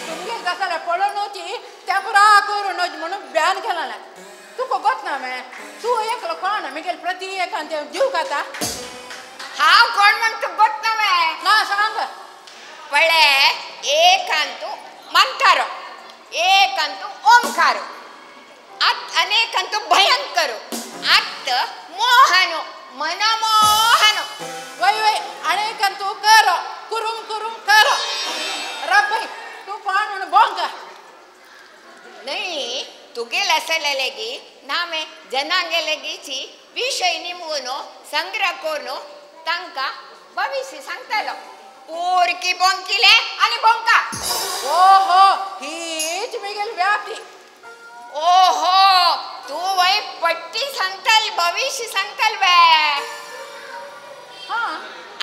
तुमगेल जाल्यार पळोवनूची त्या पुरा करून म्हणून ब्यान केला. तुका गोत ना मे तूं एकलो कोण मेगेल प्रति एकान जीव खाता. हांव कोण म्हण तुका गोत ना वे? ना सांग. पळे एकांतू मंथारो, एकांतू ओंकारो, अनेकांतू भयंकरो, आत मोहनो मनमोहनो. वय वय अनेकांतू करो कुरुम कुरुम करो. रब्बी तूं कोण म्हणून बोंग. न्हय तुगेल आसलें लेगी नामे जनांगे लेगीची विशय निमून संग्रह करून तांकां भविश्य सांगतालो. पोरकी बोंकिले आनी बोंका. ओहो हीच मेगेली व्याप्ती. ओहो तूं वय पट्टी सांगताल भविश्य सांगताल वे. हां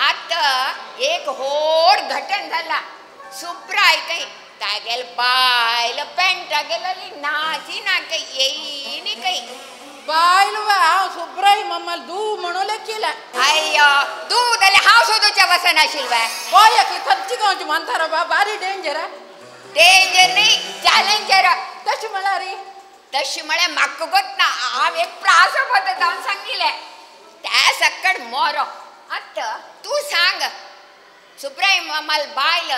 आतां एक होड घटन जाला. सुब्राय खंय तागेल बायल पेंटा गेलेली नाची ना खंय येयनी खंय. बायल वे हांव सुब्राय मम्माल दू म्हणून लेखिलें. अय्यो तूं जाल्यार हांव सोदूच्या वचनाशिल्लें वे. पळय एकली खंयची गांवची मानता बा बारी डेंजर. डेंजर न्ही चॅलेंजर. तशें म्हळ्यार? तशें म्हळ्यार म्हाका गोत ना. हांव एक प्रासो जावन सांगिल्लें त्या सकट मोरो. आतां तूं सांग सुब्राय मामाल बायल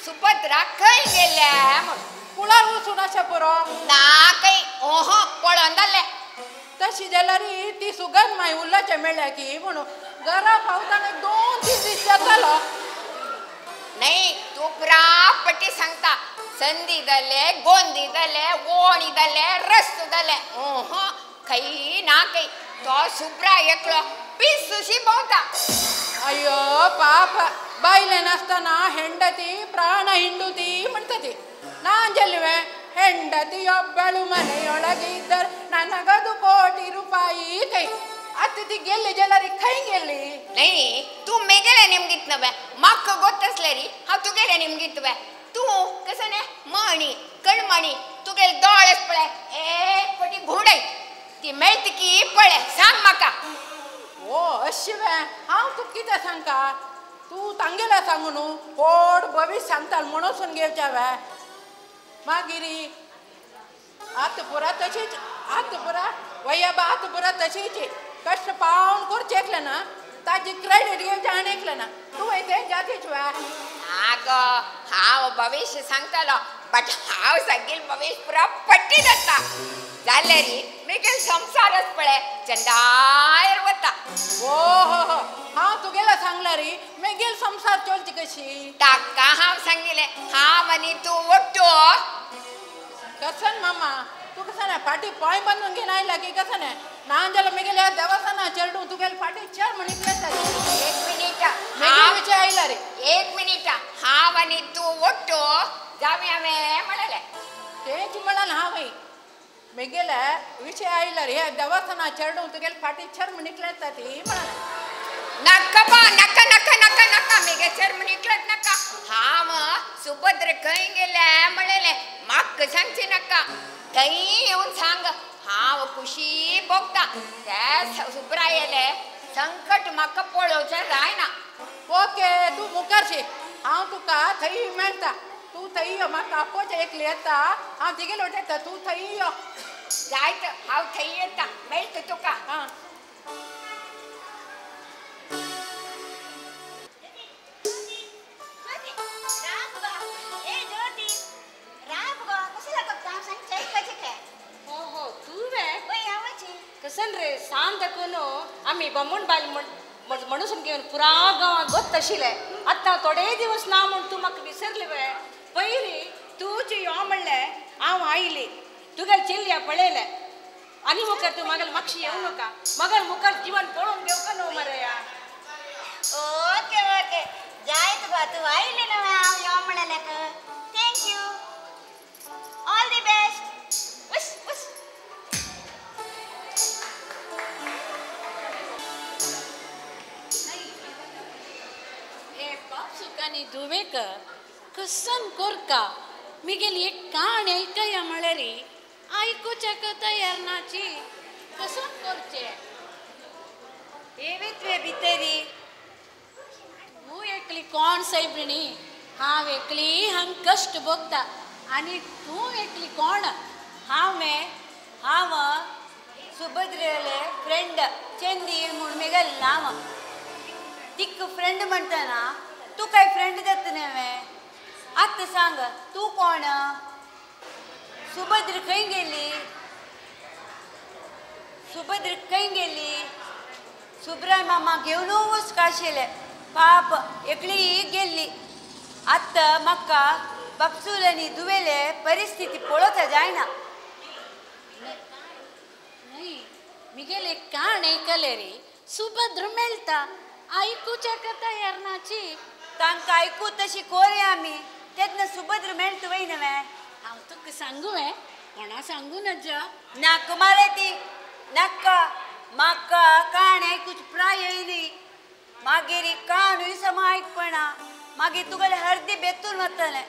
सुभद्रा खंय गेल्या म्हूण? कुळार वचून अशें पुरो ना खंय. ओहो पळोवन जालें. तशी जाल्यार ती सुगंध माय उल्लाचें मेळ्ळ्या की म्हणून घरा पावतना 2-3 दीस जातालो. न्हय तूं पुरा पट्टी सांगता. संदी जाले गोंदी जाले ओणी जाले रस्तो जाले. ओहो खंय ना खंय तो सुब्रा एकलो पिसुशी भोंवता. अय्यो पाप बायले नासतना हेंडती प्राण ಹಿಂಡುತಿ म्हणತತಿ. ನಾನ್ ಜಲ್ವೆ ಹೆಂಡತಿಯೊಬ್ಬಳು ಮನೆಯೊಳಗಿದ್ದರೆ ನನಗದು ಕೋಟಿ ರೂಪಾಯಿ ಕೈ ಅತ್ತಿತಿ ಗೆಲ್ಲಿ ಜಲರಿ ಕೈ ಗೆಲ್ಲಿ. न्हय तूं मेगेले निमगितनवे म्हाका गोत आसलें री हांव तुगेलें निमगितवे. तूं कसो न्हय मणी कणमणी तुगेले दोळे पळय एक पटी घुंवडाय ती मेळटा की पळय सांग म्हाका. ओ अशें वे हांव तुका कितें सांगता? तूं तांगेलें सांगू न्हू व्हड भविश्य सांगता म्हणून घेवचें वे. मागीर आतां पुरा तशीच आतां पुरा वय्या आतां पुरा तशीच कश्ट पावन करचें एकलें ना ताजी क्रेडीट घेवचें आनी एकलें ना. तूं वयता तें जातीच वे. ना गो हांव भविश्य सांगतालो बट हांव सांगील भविश्य पुरा पट्टी जाता जाल्यार मेगेल संसारच पळय चंदायर वता. ओ हो हो हांव तुगेलें सांगलां री मेगेल मेगेल संसार चलची कशी ताका हांव सांगिल्लें हांव आनी तूं वट्टो कसन मामा तूं कसं ना फाटी पांय बांदून घेवन आयला की कसं ना ना जाल्यार मेगेल्या देवासना चेडूं तुगेले फाटी चेड म्हणिल्लें. एक मिनिट मेगेल विचार आयला रे. एक मिनिट हांव आनी तूं वट्टो जावया हांवें म्हणलें. तेंच म्हणून हांव मेगेल्या विशय आयला रे ह्या देवासना चेडूं तुगेले फाटी चेड म्हणिल्लें ती म्हणलें. नाका बा नाका नाका नाका नाका मेगे चेड म्हणिल्लें नाका. हांव सुभद्र खंय गेल्या म्हणलें म्हाका सांगचें नाका. थंय येवन सांग हांव खुशी भोगता त्या सुब्रायेलें संकट म्हाका पळोवचें जायना. ओके तूं मुखारशी हांव तुका थंय मेळटा. तूं थंय यो म्हाका आपोवचें एकली येता हांव तिगेले वटेन येता तूं थंय यो. जायत हांव थंय येता मेळटा तुका. आं कसन रे सांग दाखोवन आमी बामण बायल म्हणून घेवन पुरा गांवांत गोत आशिल्लें. आतां थोडे दिवस ना म्हूण तूं म्हाका विसरली वे. पयलीं तूंच यो म्हणलें हांव आयली तुगेले चेल्ल्या पळयलें आनी मुखार तूं म्हागेले मातशी येवं नाका मगर मुखार जिवन पळोवन घेवका न्हू मरे. ओके ओके जाय तुका तूं आयलें न्हू हांव यो म्हणलें. Thank you all the best. उस उस सुखानी धुवेक कसन कोरका मिगेली एक काण आयकया म्हळ्यार आयकुच्याक तयार नाची कसन करचें. येवेत भितरी तूं एकली कोण सैबणी हांव एकली हांग कश्ट भोगता आनी तूं एकली कोण. हांव हांव सुभद्रेले फ्रेंड चंदी म्हूण मेगेलें नांव. तिका फ्रेंड म्हणटना तूं काय फ्रेंड जाता न्हय. आतां सांग तूं कोण. सुभद्र खंय गेली. सुभद्र खंय गेली. सुब्राय मामा घेवन वचका आशिल्लें पाप एकली गेल्ली. आतां म्हाका बापसूल आनी धुवेले परिस्थिती पळोवता जायना. न्हय मिगेले काण आयकलें रे सुभद्र मेळटा आयकुच्याक तयार नाची. तांकां आयकू तशी कोरया आमी तेन्ना सुभद्र मेळटा वय न्हय. हांव तुका सांगू हें कोणा सांगू नजा. नाका मारे ती नाका म्हाका काण आयकूच प्राय येयली मागीर काणूय समा आयकपणा मागीर तुगेले हर्दी बेतून वतलें.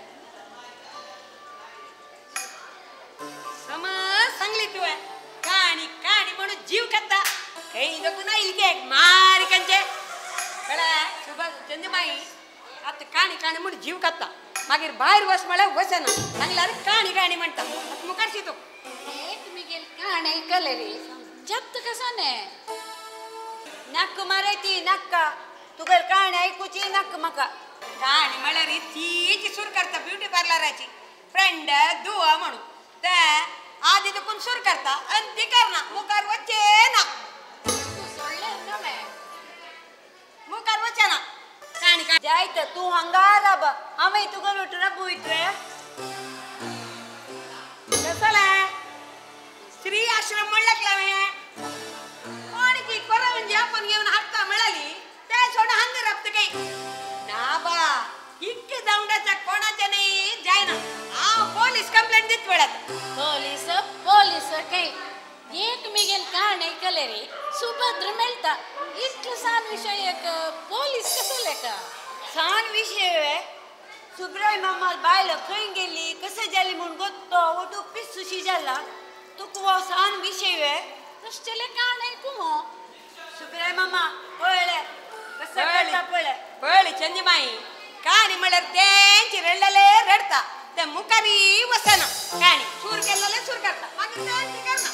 समज सांगली तुवें काणी काणी म्हणून जीव खाता खंय दोकून आयली के मारिकांचे कळ्ळें. सुभाष चंदमाई आतां काणी काणी म्हणून जीव खाता मागीर भायर वच म्हळ्यार वचना सांगल्यार काणी काणी म्हणटा. आतां मुखार शितो एक मिगेल काण आयकलें रे जप्त कसो न्हय. नाका मारे ती नाका तुगेले काणी आयकुची नाका म्हाका. काणी म्हळ्यार तीच सूर करता ब्युटी पार्लराची फ्रेंड दुवा म्हणून ते आदी देखून सूर करता आनी ती करना मुखार वचें ना. मुखार वचना काणी काणी जायत तूं हांगा राब हांवें तुगेलो रबू इतलें. कसलें स्त्री आश्रम म्हणल्यार हांवें कोण की कोरा म्हणजे आपण घेवन हाडटा मेळाली ते सोड हांगा राबता काही ना बा इतके दावंडाच्या कोणाच्या नाही जायना. हांव पोलीस कंप्लेंट दित वेळात. पोलीस पोलीस काही एक मिगेल काण आयकलें रे सुभद्र मेळटा इतलो सान विशय एक पोलीस कसो लेखा. सान विशय वे सुब्राय मामा बायल खंय गेली कशें जाली म्हूण गोत्तो वटू पिस्सुशी जाला तुका हो सान विशय वे. तशें काण आयकू हो. सुब्राय मामा पळयलें कसं करता पळय. पळय चंदीमाई काणी म्हळ्यार तेंची रडलेले रडता ते मुखारी वचना काणी सूर केल्ले सूर करता मागीर तेंची करना.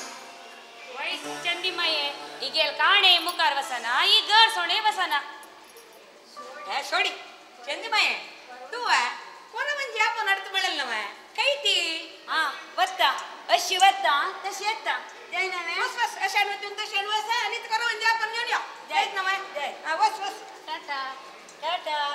वय चंदीमाये हिगेल काणे मुखार वसना ही घर सोडे वसना. हे सोडी चंदीमाये तूं कोण म्हणजे आपण अर्थ मिळेल ना काही ती हां वता अशी वता तशी येता जायना न्हय. वस वस अशान वचून तशान वस आनी करो म्हणजे आपण घेऊन या जायत ना. वस वस टाटा टाटा.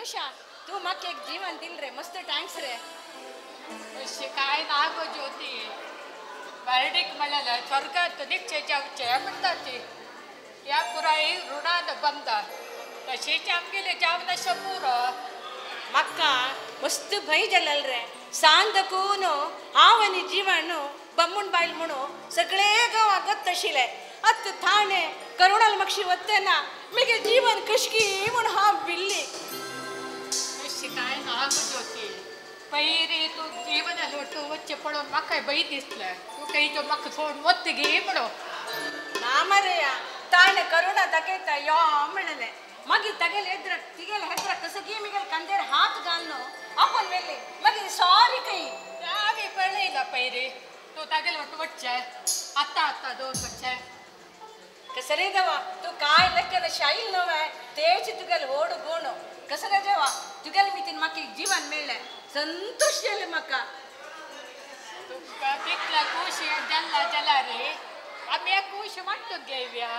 मनुष्या तू म्हाका एक जीवन दिल रे, मस्त thanks रे. अशें कांय ना गो ज्योती, बारडीक म्हणलें स्वर्गांत निश्चय जावचें म्हणटा ती. ह्या पुराय ऋणान बंद तशेंच आमगेलें जावन अशें पुरो. म्हाका मस्त भंय जालें रे, सांज दाखोवन हांव आनी जीवन बम्मूण बायल म्हणून सगळे गांवाक गत्त आशिल्लें. आतां थाणे करुणाल मागशी वतना म्हगे जीवन कशकी म्हूण हांव भिल्ली. अशें कांय ना गो ज्योती, पयरी तूं जीवन लोटू वच्चें पळोवन म्हाका भंय दिसलें, तूं खंय तो म्हाका सोडून वतगी म्हणून. ना मरे ताणें करुणा दाखयता यो म्हणलें, मागीर तागेले हेद्र तिगेले हेद्र कसगी मिगेल कंदेर हात घालून आपोवन व्हेली, मागीर सॉरी खंय. हांवें पळयलां पयरी तूं तागेले वाट वच्चें, आतां आतां दोन वच्चें. कसरे देवा तूं कांय लेखन शाईल न्हय तेच तुगेले व्हड गूण. कसरे देवा तुगेले मितीन म्हाका एक जीवन मेळ्ळें, संतोश जालें म्हाका. तुका तितला खुशी जाला जाला रे, आमी खूश वांटून घेवया.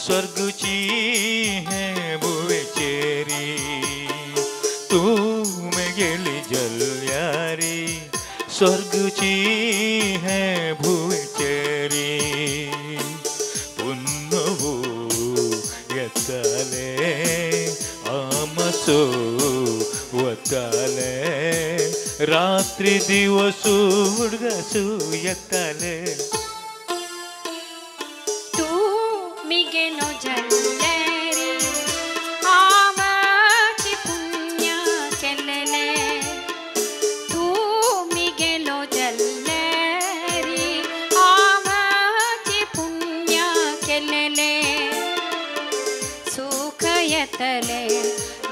स्वर्गची है भुवेचेरी, तू मेगेली जल्यारी स्वर्गची है भुवेचेरी. पुन्नवू येताले आमसो वताले, रात्री दिवसू उडगासू येताले. गेलो जल्लेरी आवाची पुण्य केलेले, तूं मी गेलो जल्लेरी आवाची पुण्य केलेले. सुख येतले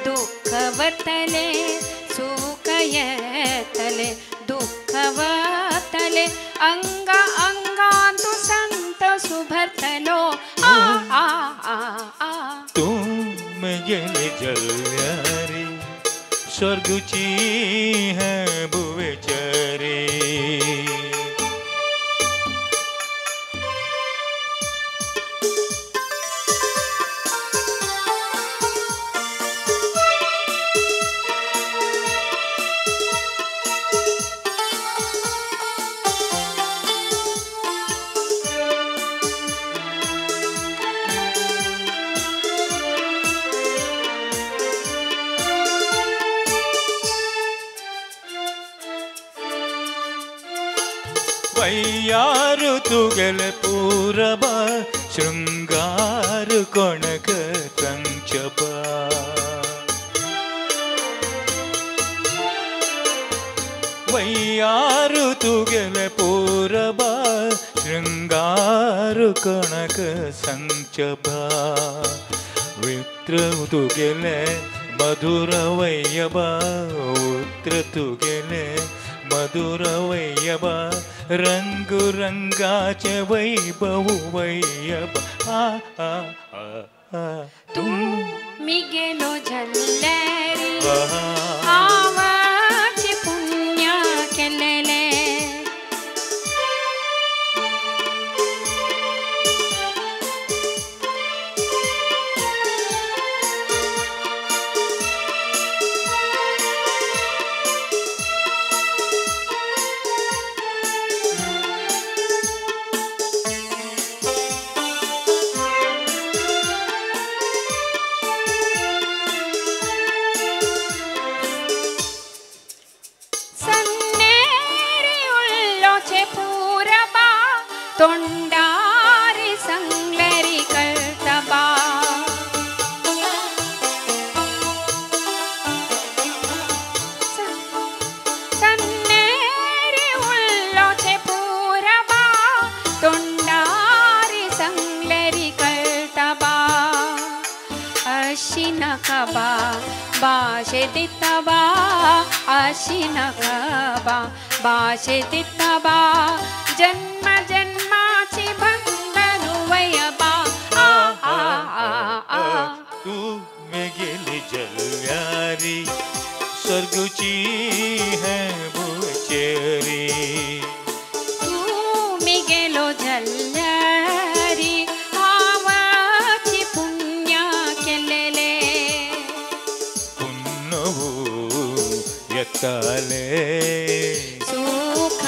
दुःख वतले, सुख येतले दुःख वतले, अंगा अंगान तूं संत सुभरतलो. आ आ आ आ तूं मेगेले जल्यारी स्वर्गची है भुवेचरी. वैयारु तुगेले पूरबा शृंगार कोणक संचबा, वैयारु तुगेले पूरबा शृंगार कोणक संचबा. वित्र तुगेले मधुर वैयबा, उत्र तुगेले मधुर वैयबा, रंग रंगाचे वैभव वैयबा. आ आ आ तूं मिगेलो जल्लेरी आवाची पुण्य केलेले. तोंडारी संगलेरी कल्तबा, सन्नेरी उल्लोचे पूरबा, तोंडारी संगलेरी कल्तबा. अशी नका बा बाशे दितबा, अशी नका बा भाशे दिता बा जन्म जन्माची भंगनुवय बा आ आ आ आ तू मेगेली जलव्यारी स्वर्गची है बुचेरी तू मेगेलो जलव्यारी हावाची पुण्य केलेले पुण्यवू येताले सुख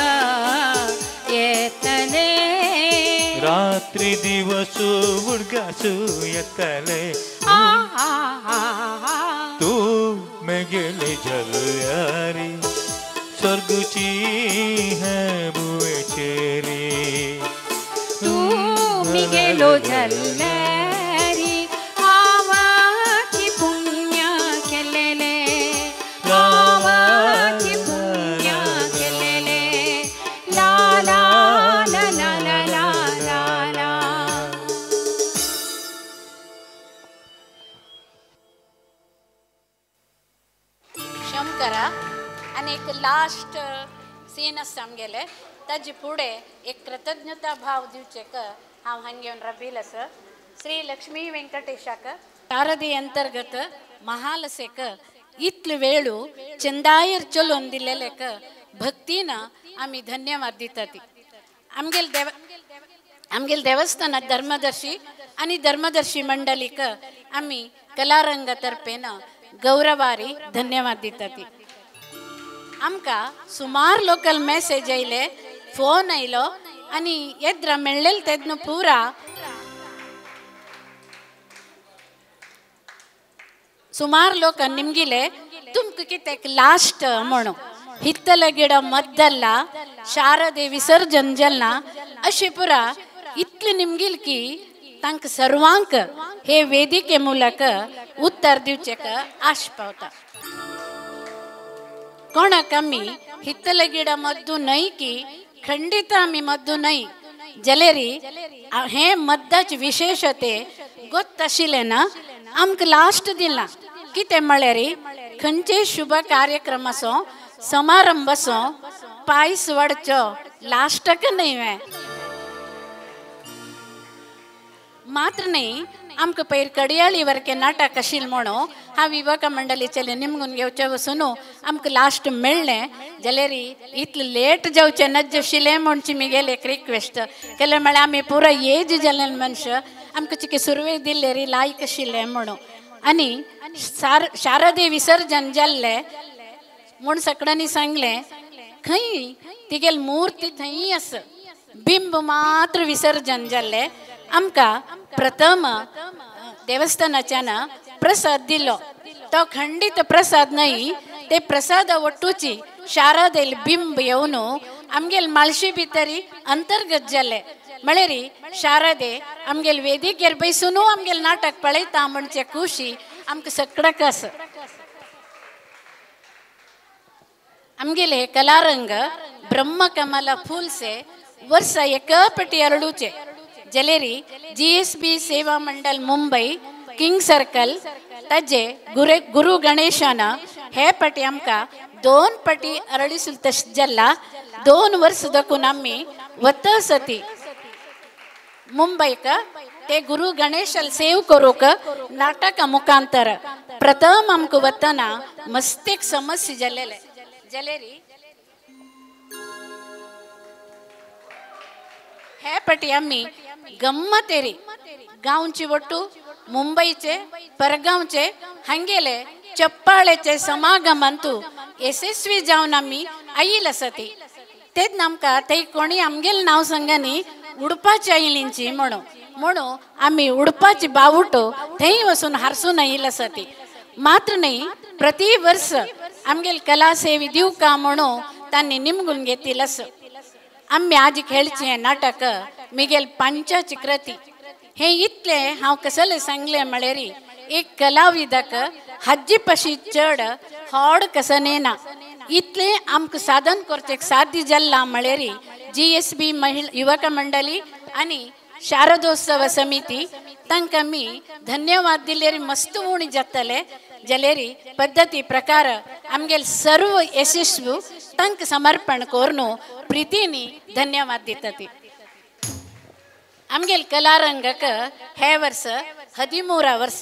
येतले रात्री दिवस उडगासू येतले आ आ आ तू मेगेले जलयारी स्वर्गची है बुचेरी तू मेगेलो जलयारी हावाची पुण्य केलेले हावाची पुण्य केलेले ला ला ला ला ला ला ला ला. क्षम करा आनी एक लास्ट सीन आसता आमगेले ताजे फुडें एक कृतज्ञता भाव दिवचेक हांव हांगा येवन राबिल आसा. श्री लक्ष्मी वेंकटेशाक शारदी अंतर्गत महालसेक इतले वेळू चंदायर चलोवन दिलेलेक भक्तीन आमी धन्यवाद दितात. आमगेल देवस्थानात धर्मदर्शी आनी धर्मदर्शी मंडळीक आमी कलारंग तर्फेन गौरवारी धन्यवाद दितात. आमकां सुमार लोकल मेसेज आयले, फोन आयलो आनी येद्रा मेळ्ळेल तेन्ना पुरा सुमार लोक निमगिले तुमकां कितें लास्ट म्हणून हित्तल गिड मद्दल्ला शारदे विसर्जन जलना अशें पुरा इतले निमगिल की तांकां सर्वांक हे वेदिके मुलक उत्तर दिवचेक आश पावता. कोणाक आमी हित्तल गिड मद्दू न्हय की खंडित आमी मद्दू न्हय जलेरी हे मद्दाचे विशेषते गोत आशिल्लें ना आमकां लास्ट दिलां कितें म्हळ्यार खंयचे शुभ कार्यक्रम आसो समारंभ आसो पायस वाडचो लास्टाक न्हय वें मात्र न्हय आमकां पयर कडयाळी वरकें नाटक आशिल्लें म्हणून हांव युवक मंडळीचें निमगून घेवचें वचून आमकां लास्ट मेळ्ळें जाल्यार इतलें लेट जावचें नज्ज आशिल्लें म्हणची मिगेले एक रिक्वेस्ट केलें म्हळ्यार आमी पुरो एज जाल्ले मनशां आमकां चिके सुरवेक दिल्ले री लायक आशिल्लें म्हणून आनी शारदे विसर्जन जाल्लें म्हूण सगळ्यांनी सांगलें खंय तिगेल मूर्ती थंय आसा बिंब मात्र विसर्जन जाल्लें. आमकां प्रथम देवस्थानाच्यान प्रसाद दिलो तो खंडीत प्रसाद न्हय ते प्रसाद ಒಟ್ಟುಚಿ ಶಾರದೆಲ್ ಬಿಂಬ येवन आमगेल माळशी भितरी अंतर्गत जाले म्हळ्यार शारदे आमगेल वेदिकेर बैसून आमगेल नाटक पळयता म्हणचे खुशी आमकां सगळ्याक आसा. आमगेले कलारंग ब्रह्मकमल फुलसे वर्सा एक पटी अरडूचे जलेरी GSB Seva Mandal Mumbai king circle ताजे गुरु गणेशान हे पटी आमकां 2 पटी अरळी सुलतश जल्ला 2 वर्स दकून आमी वत सती मुंबईक ते गुरु गणेशाल सेव करूक नाटका मुखांतर प्रथम आमकां वतना मस्तीक समस्या जालेले जलेरी हे पटी आमी गम्मतेरी गांवची ಒಟ್ಟು मुंबईचे परगावचे हांगेले चप्पाळेचे समागम अंतू यशस्वी जावन आमी आयिल आसा ती तेन्ना आमकां थंय कोणी आमगेले नांव सांगानी उडपाची आयिल्लींची म्हणून म्हणून आमी उडपाची बावटो थंय वचून हारसून आयिल आसा ती. मात्र न्हय प्रति वर्स आमगेले कला सेवी दिवका म्हणून तांणी निमगून घेतिल आसा. आमी आज खेळचें नाटक मिगेल पंचाची कृती हे इतलें हांव कसलें सांगलें म्हळ्यार एक कलाविदक हाजी पशी चड होड कसने ना इतलें आमकां साधन करचें साध्य जाल्लां म्हळ्यार GSB महिला युवक मंडळी आनी शारदोत्सव समिती तांकां आमी धन्यवाद दिल्यार मस्त उणी जातले. जलेरी पद्दती प्रकार आमगेल सर्व यशस्वी तांकां समर्पण करून प्रितीनी धन्यवाद दिता ती. आमगेल कलारंगक हे वर्स 13 वर्स,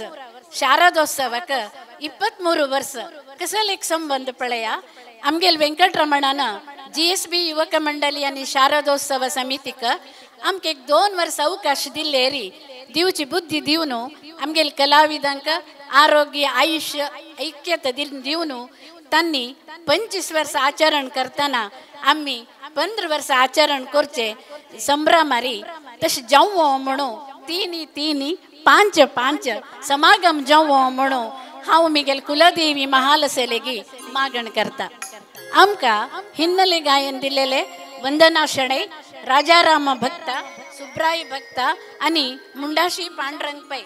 शारदोत्सवक 23 वर्स कसल एक संबंध पळया. आमगेल वेंकटरमणान GSB युवक मंडळी आनी शारदोत्सव समितीक आमकां एक 2 वर्स अवकाश दिल्लेरी दिवची बुद्धी दिवन आमगेल कलाविदांक आरोग्य आयुष्य ऐक्यता दिवन तांणी 25 वर्स आचरण करतना आमी 15 वर्स आचरण करचे संभ्रमारी तशें जावं म्हणून 3 3 5 5 समागम जावं म्हणून हांव मिगेल कुलदेवी महालसेलेगी मागण करता. आमकां हिन्नले गायन दिलेले वंदना शणै, राजाराम भक्ता, सुब्राय भक्ता आनी मुंडाशी पांडुरंग पै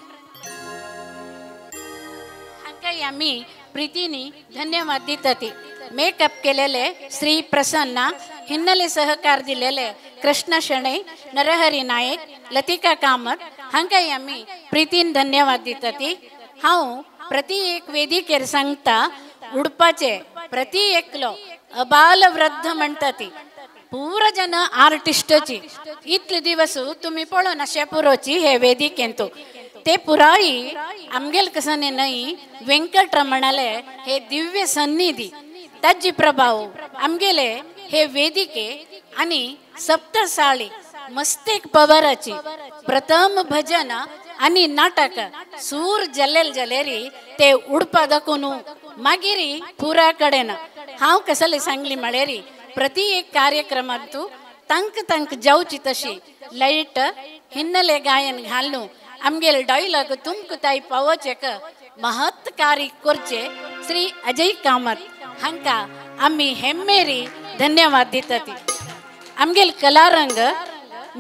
हांकांय आमी प्रितीनी धन्यवाद दिता ती. मेकअप केलेले श्री प्रसन्ना, हिन्नले सहकार दिलेले कृष्ण शणै, नरहरी नायक, लतिका कामत हांकांय आमी प्रितीन धन्यवाद दिता ती. हांव प्रति एक वेदिकेर सांगता उडपाचे प्रति एकलो अबाल वृद्ध म्हणटा ती पुरा जन आर्टिस्टची इतले दिवस तुमी पळोवन अशे पुरोची हे वेदिकेंतू ते पुराय आमगेल कसने न्हय वेंकटरमणाले हे दिव्य सन्निधी ताजी प्रभाव आमगेले हे वेदिके आनी सप्तसाळी मस्तेक पवराची प्रथम भजन आनी नाटक सूर जलेल जलेरी ते उडपा दाखोवन मागीर पुरा कडेन हांव कसले सांगली म्हळ्यारी प्रति एक कार्यक्रमांतू तांक तांक जावची तशी लायट हिन्नले गायन घालून आमगेल डायलॉग तुमकां ताई पावोचेक महत्व कार्य करचे श्री अजय कामत हांकां आमी हेम्मेरी धन्यवाद दिता ती. आमगेल कलारंग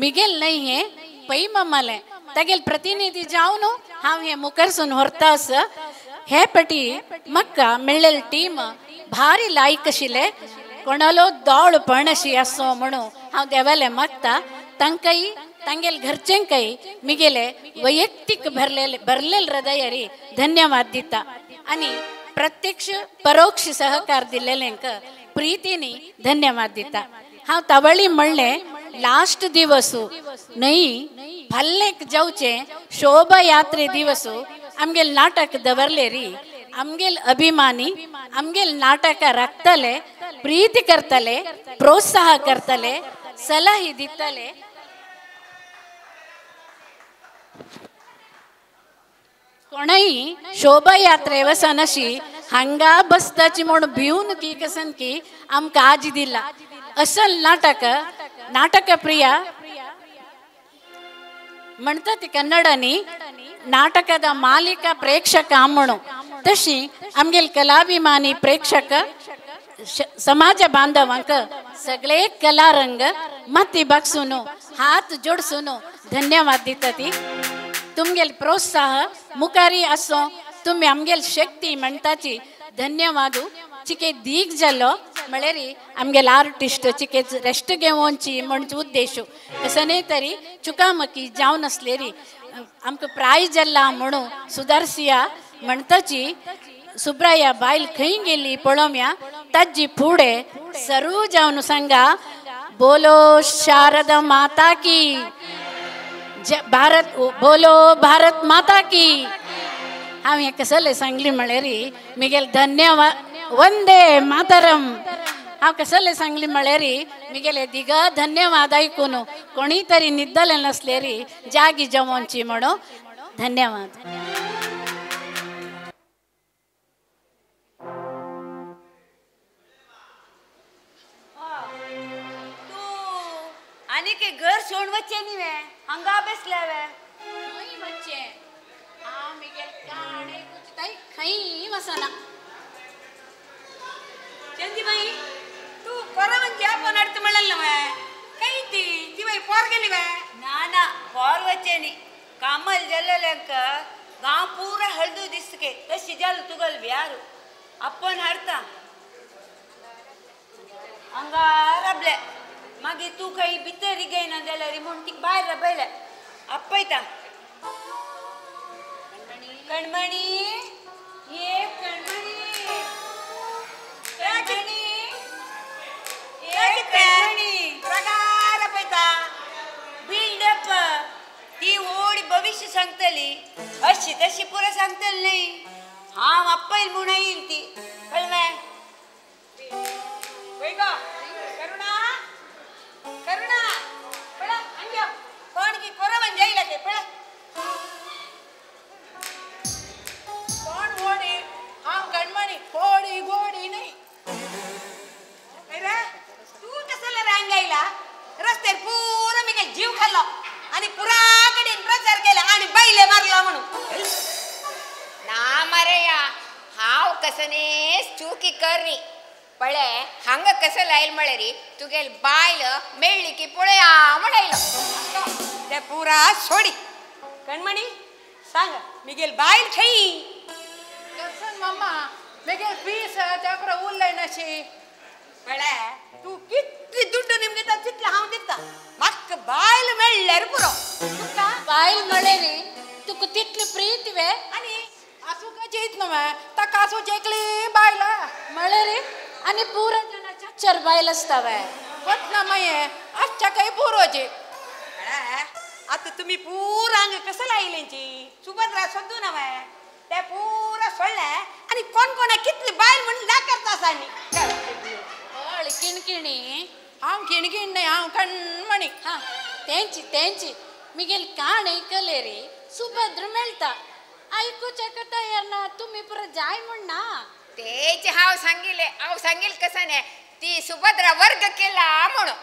मिगेल न्हय हें पै मामालें तागेल प्रतिनिधी जावन हांव हें मुखारसून व्हरता आसा. हे पटी म्हाका मेळ्ळेली टीम भारी लायक आशिल्ले कोणालो दोळ पण अशी आसो म्हणून हांव देवाले मागता. तांकांय तांगेल घरच्यांकय मिगेले वैयक्तीक भरलेले हृदयारी धन्यवाद दिता आनी प्रत्यक्ष परोक्ष सहकार दिल्लेल्यांक प्रितीनी धन्यवाद दिता. हांव तावळी म्हणलें लास्ट दिवस न्हय फाल्लेक जावचे शोभायात्रे दिवस आमगेल नाटक दवरलेरी आमगेल अभिमानी आमगेल नाटकां राखतले, प्रीती करतले, प्रोत्साह करतले, सलाही दितले. कोणय शोभायात्रे वचन अशी हांगा बसताची म्हूण भिवन की कसन की आमकां आज दिला असल नाटक नाटक प्रिया म्हणटा ती कन्नडांनी नाटकದ मालिका प्रेक्षक म्हणून तशी आमगेल कलाभिमानी प्रेक्षक समाज बांधवांक सगळे कलारंग माती बागसून हात जोडसून धन्यवाद दिता ती. तुमगेल प्रोत्साह मुखारी आसो तुमी आमगेल शक्ती म्हणटाची धन्यवाद. चिके दीग जालो म्हळ्यार आमगेल आर्टिस्ट चिके रेस्ट घेवची म्हण उद्देश कसने तरी चुकामकी जावन आसलेरी आमकां प्राय जाल्ला म्हणून सुदारसिया म्हणटाची सुब्राया बायल खंय गेली पळोवया ताजी फुडें सर्व जावन सांगा बोलो शारदा माता की भारत, बोलो भारत माता की. हांव हें कसलें सांगली म्हळ्यार मिगेल धन्यवाद वंदे मातरम. हांव कसलें सांगली म्हळ्यार मिगेले दिगा धन्यवाद आयकून कोणी तरी न्हिदलें नासलेरी जागी जेवणची म्हणून धन्यवाद. आनी के घर सोड वच्चें न्ही वे हांगा बसल्या वे खंय वच्चें हांव मिगेल काणे कुचताय खंय वचना. चंदीबाई तू कोरवंची आपण अडत म्हणलं ना काही ती ती बाई पोर गेली वे. ना ना पोर वच्चें न्ही कामल जल्लेल्यांक गांव पुरा हळदू दिसके तशी जाल तुगल व्यारू आपण हाडता हांगा राबले मागीर तूं खंय भितर घेयना जाल्यार म्हूण तिका भायर राबयले आपयता. कणमणी ये कणमणी. भविष्य सांगतली अशी तशी पुरा सांगतली न्ही. हांव आपयल म्हूण येईल ती कळवें. करुणा करुणा पळा अंग्या कोण की कोरवन जायला ते पळा. कोण होडी हांव कणमणी होडी गोडी न्ही. अरे तू कसला रांगायला रस्त्यार पुरा मी काय जीव खाल्लो आणि पुरा कडेन प्रचार केला आणि बैले मारला म्हणून. ना मारया हांव कसने चुकी करनी पळे हांगा कसं लायल म्हळेरी तुगेल बायल मेळ्ळी की पळया म्हणलो. ते पुरा सोडी कणमणी सांग मिगेल बायल खई कसन मम्मा मिगेल फीस त्या पुरा उरलंय नशी. पळे तू कितली दुड्डू निमगे तितलं हांव दिता म्हाका बायल मेळ्ळ्यार पुरो. तुका बायल मेळ्ळी तुका तितली प्रीत वे आनी आसूं कशी न्हय ताका आसूं जेकली बायला मेळ्ळी आनी पुरो जणाच्या चर बायल आसता वे वतना मागीर आजच्या काही पुरोची. आता तुम्ही पुरा हांगा कसं लायलेंची सुभद्रा सोदू नव्हे ते पुरा सोडले आनी कोण कोणा कितली बायल म्हणून दाखयता आसा. आनी किणकिणी हांव किणकिण न्ही हांव कणमणी. हा तेंची तेंची मिगेल काण ऐकले रे सुभद्र मेळटा आयकुच्या तयार ना तुम्ही परत जाय म्हण ना. तेच हांव सांगिले हांव सांगील कसं न्ही ती सुभद्रा वर्ग केला म्हणून.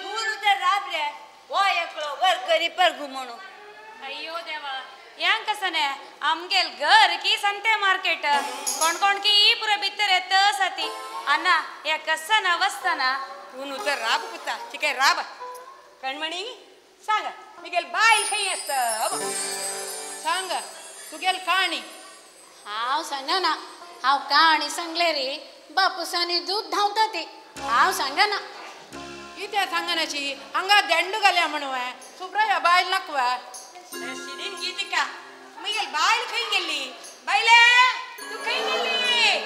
तूं तर राब रे हो एकलो वर्ग करी परगू म्हणून. अय्यो देवा यांग कसं न्ही आमगेल घर की संते मार्केट कोण कोण की पुरा भितर येत साती अन्ना या कसं अवस्था. तूं तर राब पुता ठीक आहे राब. कणमणी सांग मिगेल बायल खंय आसता सांग तुगेल काणी. हांव सांगना हांव काणी सांगले रे बापुसांनी दूध धांवता ती हांव सांगना. कितें सांगनाशी हांगा देंडू घाल्या म्हणून सुब्राया बायल नाकवा. गीतिका मिगेल बायल खंय गेल्ली बायले तूं खंय गेल्ली.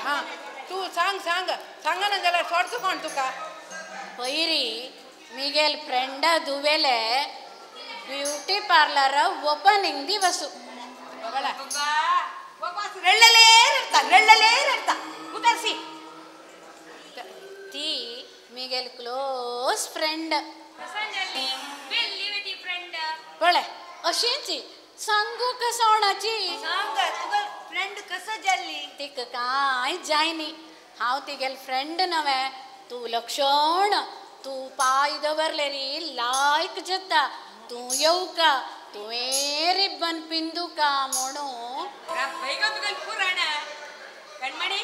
हां तूं सांग सांग सांगना जाल्यार सोडचो कोण तुका. पयरी मिगेल फ्रेंडा दुवेले ब्युटी पार्लर ओपनिंग दिवस. रडलेले रडता रडलेले रडता उतरसी. ती मिगेल क्लोज फ्रेंड पळय अशीच सांगू कसोणाची. सांग तुगेल फ्रेंड कसं जाल्ली. तिका कांय जायनी हांव तिगेल फ्रेंड नव्हे तूं लक्षण तूं पांय दवरलेरी लायक जाता तूं येवका तुवें रिबन पिंदुका म्हणून. तुगेल पुराण कणमणी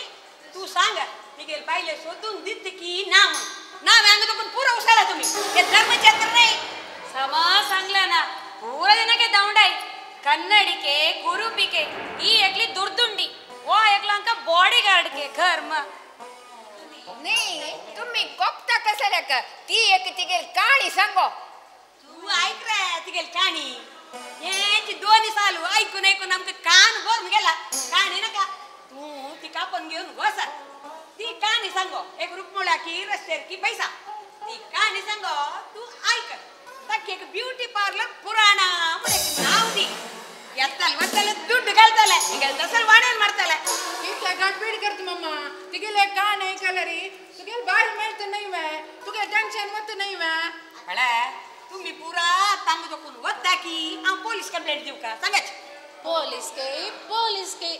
तूं सांग मिगेल बायले सोदून दित की ना म्हणून ना हांगा तुका पुरो उसाला तुमी हे धर्मचक्र नाही. समा सांगला ना पुरा जनಕ್ಕೆ दौंडाय ಕನ್ನಡಿಕೆ ಕುರುಪಿಕೆ ಈ एकली दुर्दुंडी वो एकलांका बॉडी गार्ड के घर म. न्ही तुम्ही कोपता कसल्याक ती एक तिगेल काणी सांगो. तू ऐक रे तिगेल काणी हेची दोन सालू ऐकून ऐकून आमकां कान भरून गेला. काणी नाका तू ती कापून घेवन वसा ती काणी सांगो. एक रुपमुळा की रस्त्यार की पैसा ती काणी सांगो तू ऐक. ताकी एक ब्युटी पार्लर पुराणा म्हूण एक नाव दी येताले वताले दुड्ड घालताले हिगेल तसल वाणेल मारताले. इतले गडबीड करता मम्मा तिगेले कान ऐकले रे तुगेल बायल मेळत न्ही वे तुगे टेन्शन वत न्ही वे. पळे तुम्ही पुरा तांग दोकून वता की हांव पोलीस कंप्लेंट दिवं का सांगाच. पोलीस के पोलीस के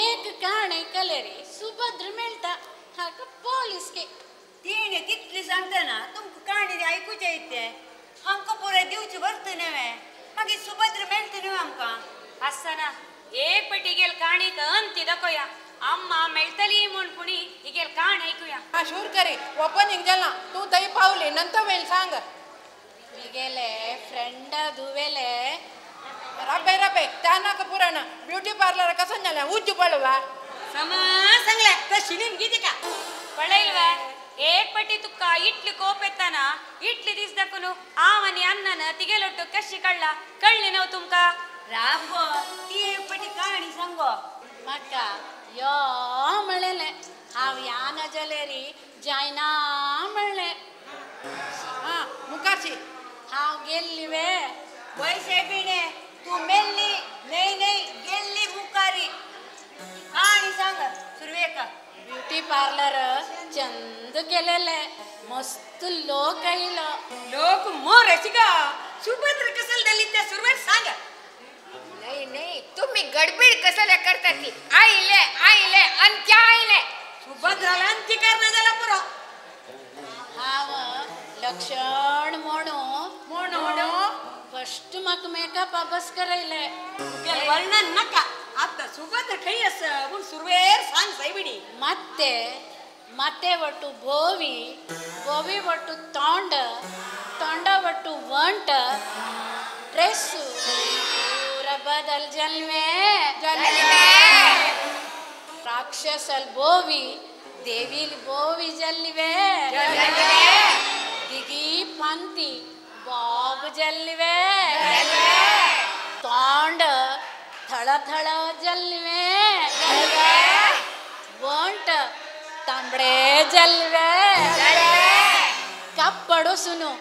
एक काण ऐकले रे सुभद्र मेळटा हाका पोलीस के. तिणें तितली सांगतना तुमकां काणी आयकुचें येते आमकां पुराय दिवची वस्त न्हय मागीर सुभद्र मेळटा न्हय आमकां. आसना एक पटी गेल काणीक अंती दाखोया अम्मा मेळटली म्हूण पुणी हिगेल काण ऐकूया. हा शूर करे ओपनिंग जाला तूं थंय पावली नंतर वेळ सांग. मिगेले फ्रेंडा दुवेले राबे राबे त्या नाका पुराण ब्युटी पार्लर कसं जालें उज्जू पळवा. समा सांगले तशी नेमकी तिका पळयल्वा एक पटी तुका इटली कोप येताना इटली दीस दाखून हांव आनी अन्नान तिगेलोट्टू कशी काडला कळ्ळी न्हू तुमकां. राब गो ती एक पटी काणी सांगो. म्हाका यो म्हणलें हांव ह्या नजलेरी जायना म्हणलें. हां मुखारशी हांव गेल्ली वे. वैसे बिणे तू मेल्ली न्हय न्हय गेल्ली मुखारी. आनी सांग सुरवेक. ब्युटी पार्लर चंद केलेले मस्त लोक आयलो. लोक मोर अशी का सुभद्र कसल दिली त्या सुरवेक सांग. नाही नाही तुम्ही गडबीड कसले करता ती. आईले आईले अंत्या आईले. सुभद्राला अंतिकार न झाला पुरो. हांव लक्षण म्हणू म्हणू फस्ट म्हाका मेकअप अभ्यास करयले. वर्णन नका आता सुभद्र खंय आसा म्हूण सुरवेर सांग सायबिणी. माते माते वट्टू भोवी भोवी वट्टू तोंड तोंडा वट्टू वंट ड्रेस पूरा बदल जलवे राक्षसल बोवी देवी बोवी जल्लिवे दिगी पंती बाब जल्लिवे तोंड थಳ थಳ जल्लिवे वंट तांबडे जल्वे कप्पडो सुनु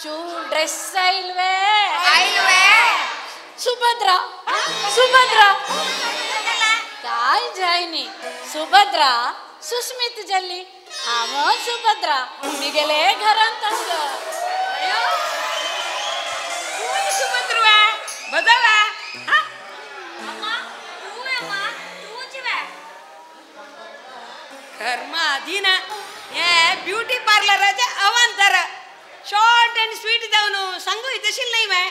चू ड्रेस आइल्वे सुभद्रा सुभद्रा काय जायनी सुभद्रा सुस्मित जल्ली हांव सुभद्रा मिगेले घरांत आसा. कोण सुभद्रा बदला. कर्म अधीन हे ब्युटी पार्लराचे अवांतर शॉर्ट अँड स्वीट जावन सांगू तशील नाही वे.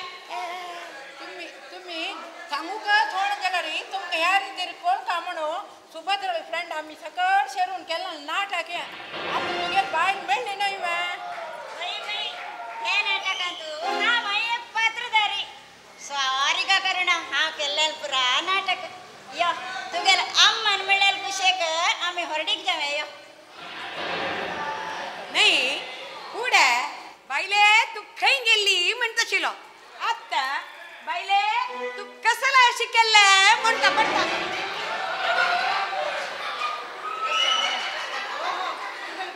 तुम्ही तुम्ही सांगू का थोड जाल्यार तुमकां ह्या रितीर कळटा म्हणून सुभद्रा फ्रेंड आमी सकळ शेरून केला नाटक हें. आतां तुगेर बायल मेळ्ळी न्हय वे. हे नाटकांत हांव एक पात्रधारी. सॉरी गा करुणा हांव केल्लें पुरा नाटक. यो तुगेल अम्मान मेळ्ळेल कुशेक आमी होरडीक जावे यो. नाही फुडें बायले तूं खंय गेल्ली म्हणटाशिल्लो. आतां बायले तूं कसला अशें केल्लें म्हणटा पडटा.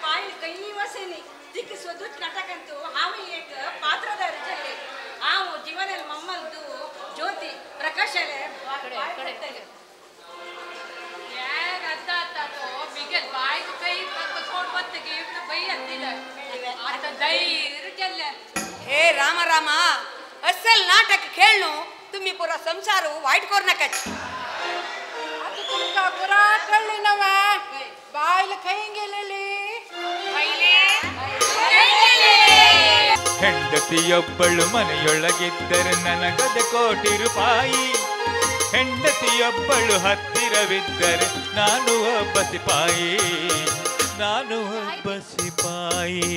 बायल खंय वसनी तिका सोदूच नाटकांतू हांव एक पात्रधारी जाल्ले. हांव जीवनाल मम्मलदू ज्योती प्रकाशाले. हे राम रामा असल नाटक खेळणू तुम्ही पुरा संसार वाईट करू नकाच. आतां तुमकां पुरा कळ्ळी नवे बायल खंय गेलेली. ಹೆಂಡತಿಯೊಬ್ಬಳು ಮನೆಯೊಳಗಿದ್ದರೆ ನನಗದೆ ಕೋಟಿ ರೂಪಾಯಿ. ಹೆಂಡತಿಯೊಬ್ಬಳು ಹತ್ತಿರವಿದ್ದರೆ ನಾನು ಒಬ್ಬ ಸಿಪಾಯಿ, ನಾನು ಒಬ್ಬ ಸಿಪಾಯಿ.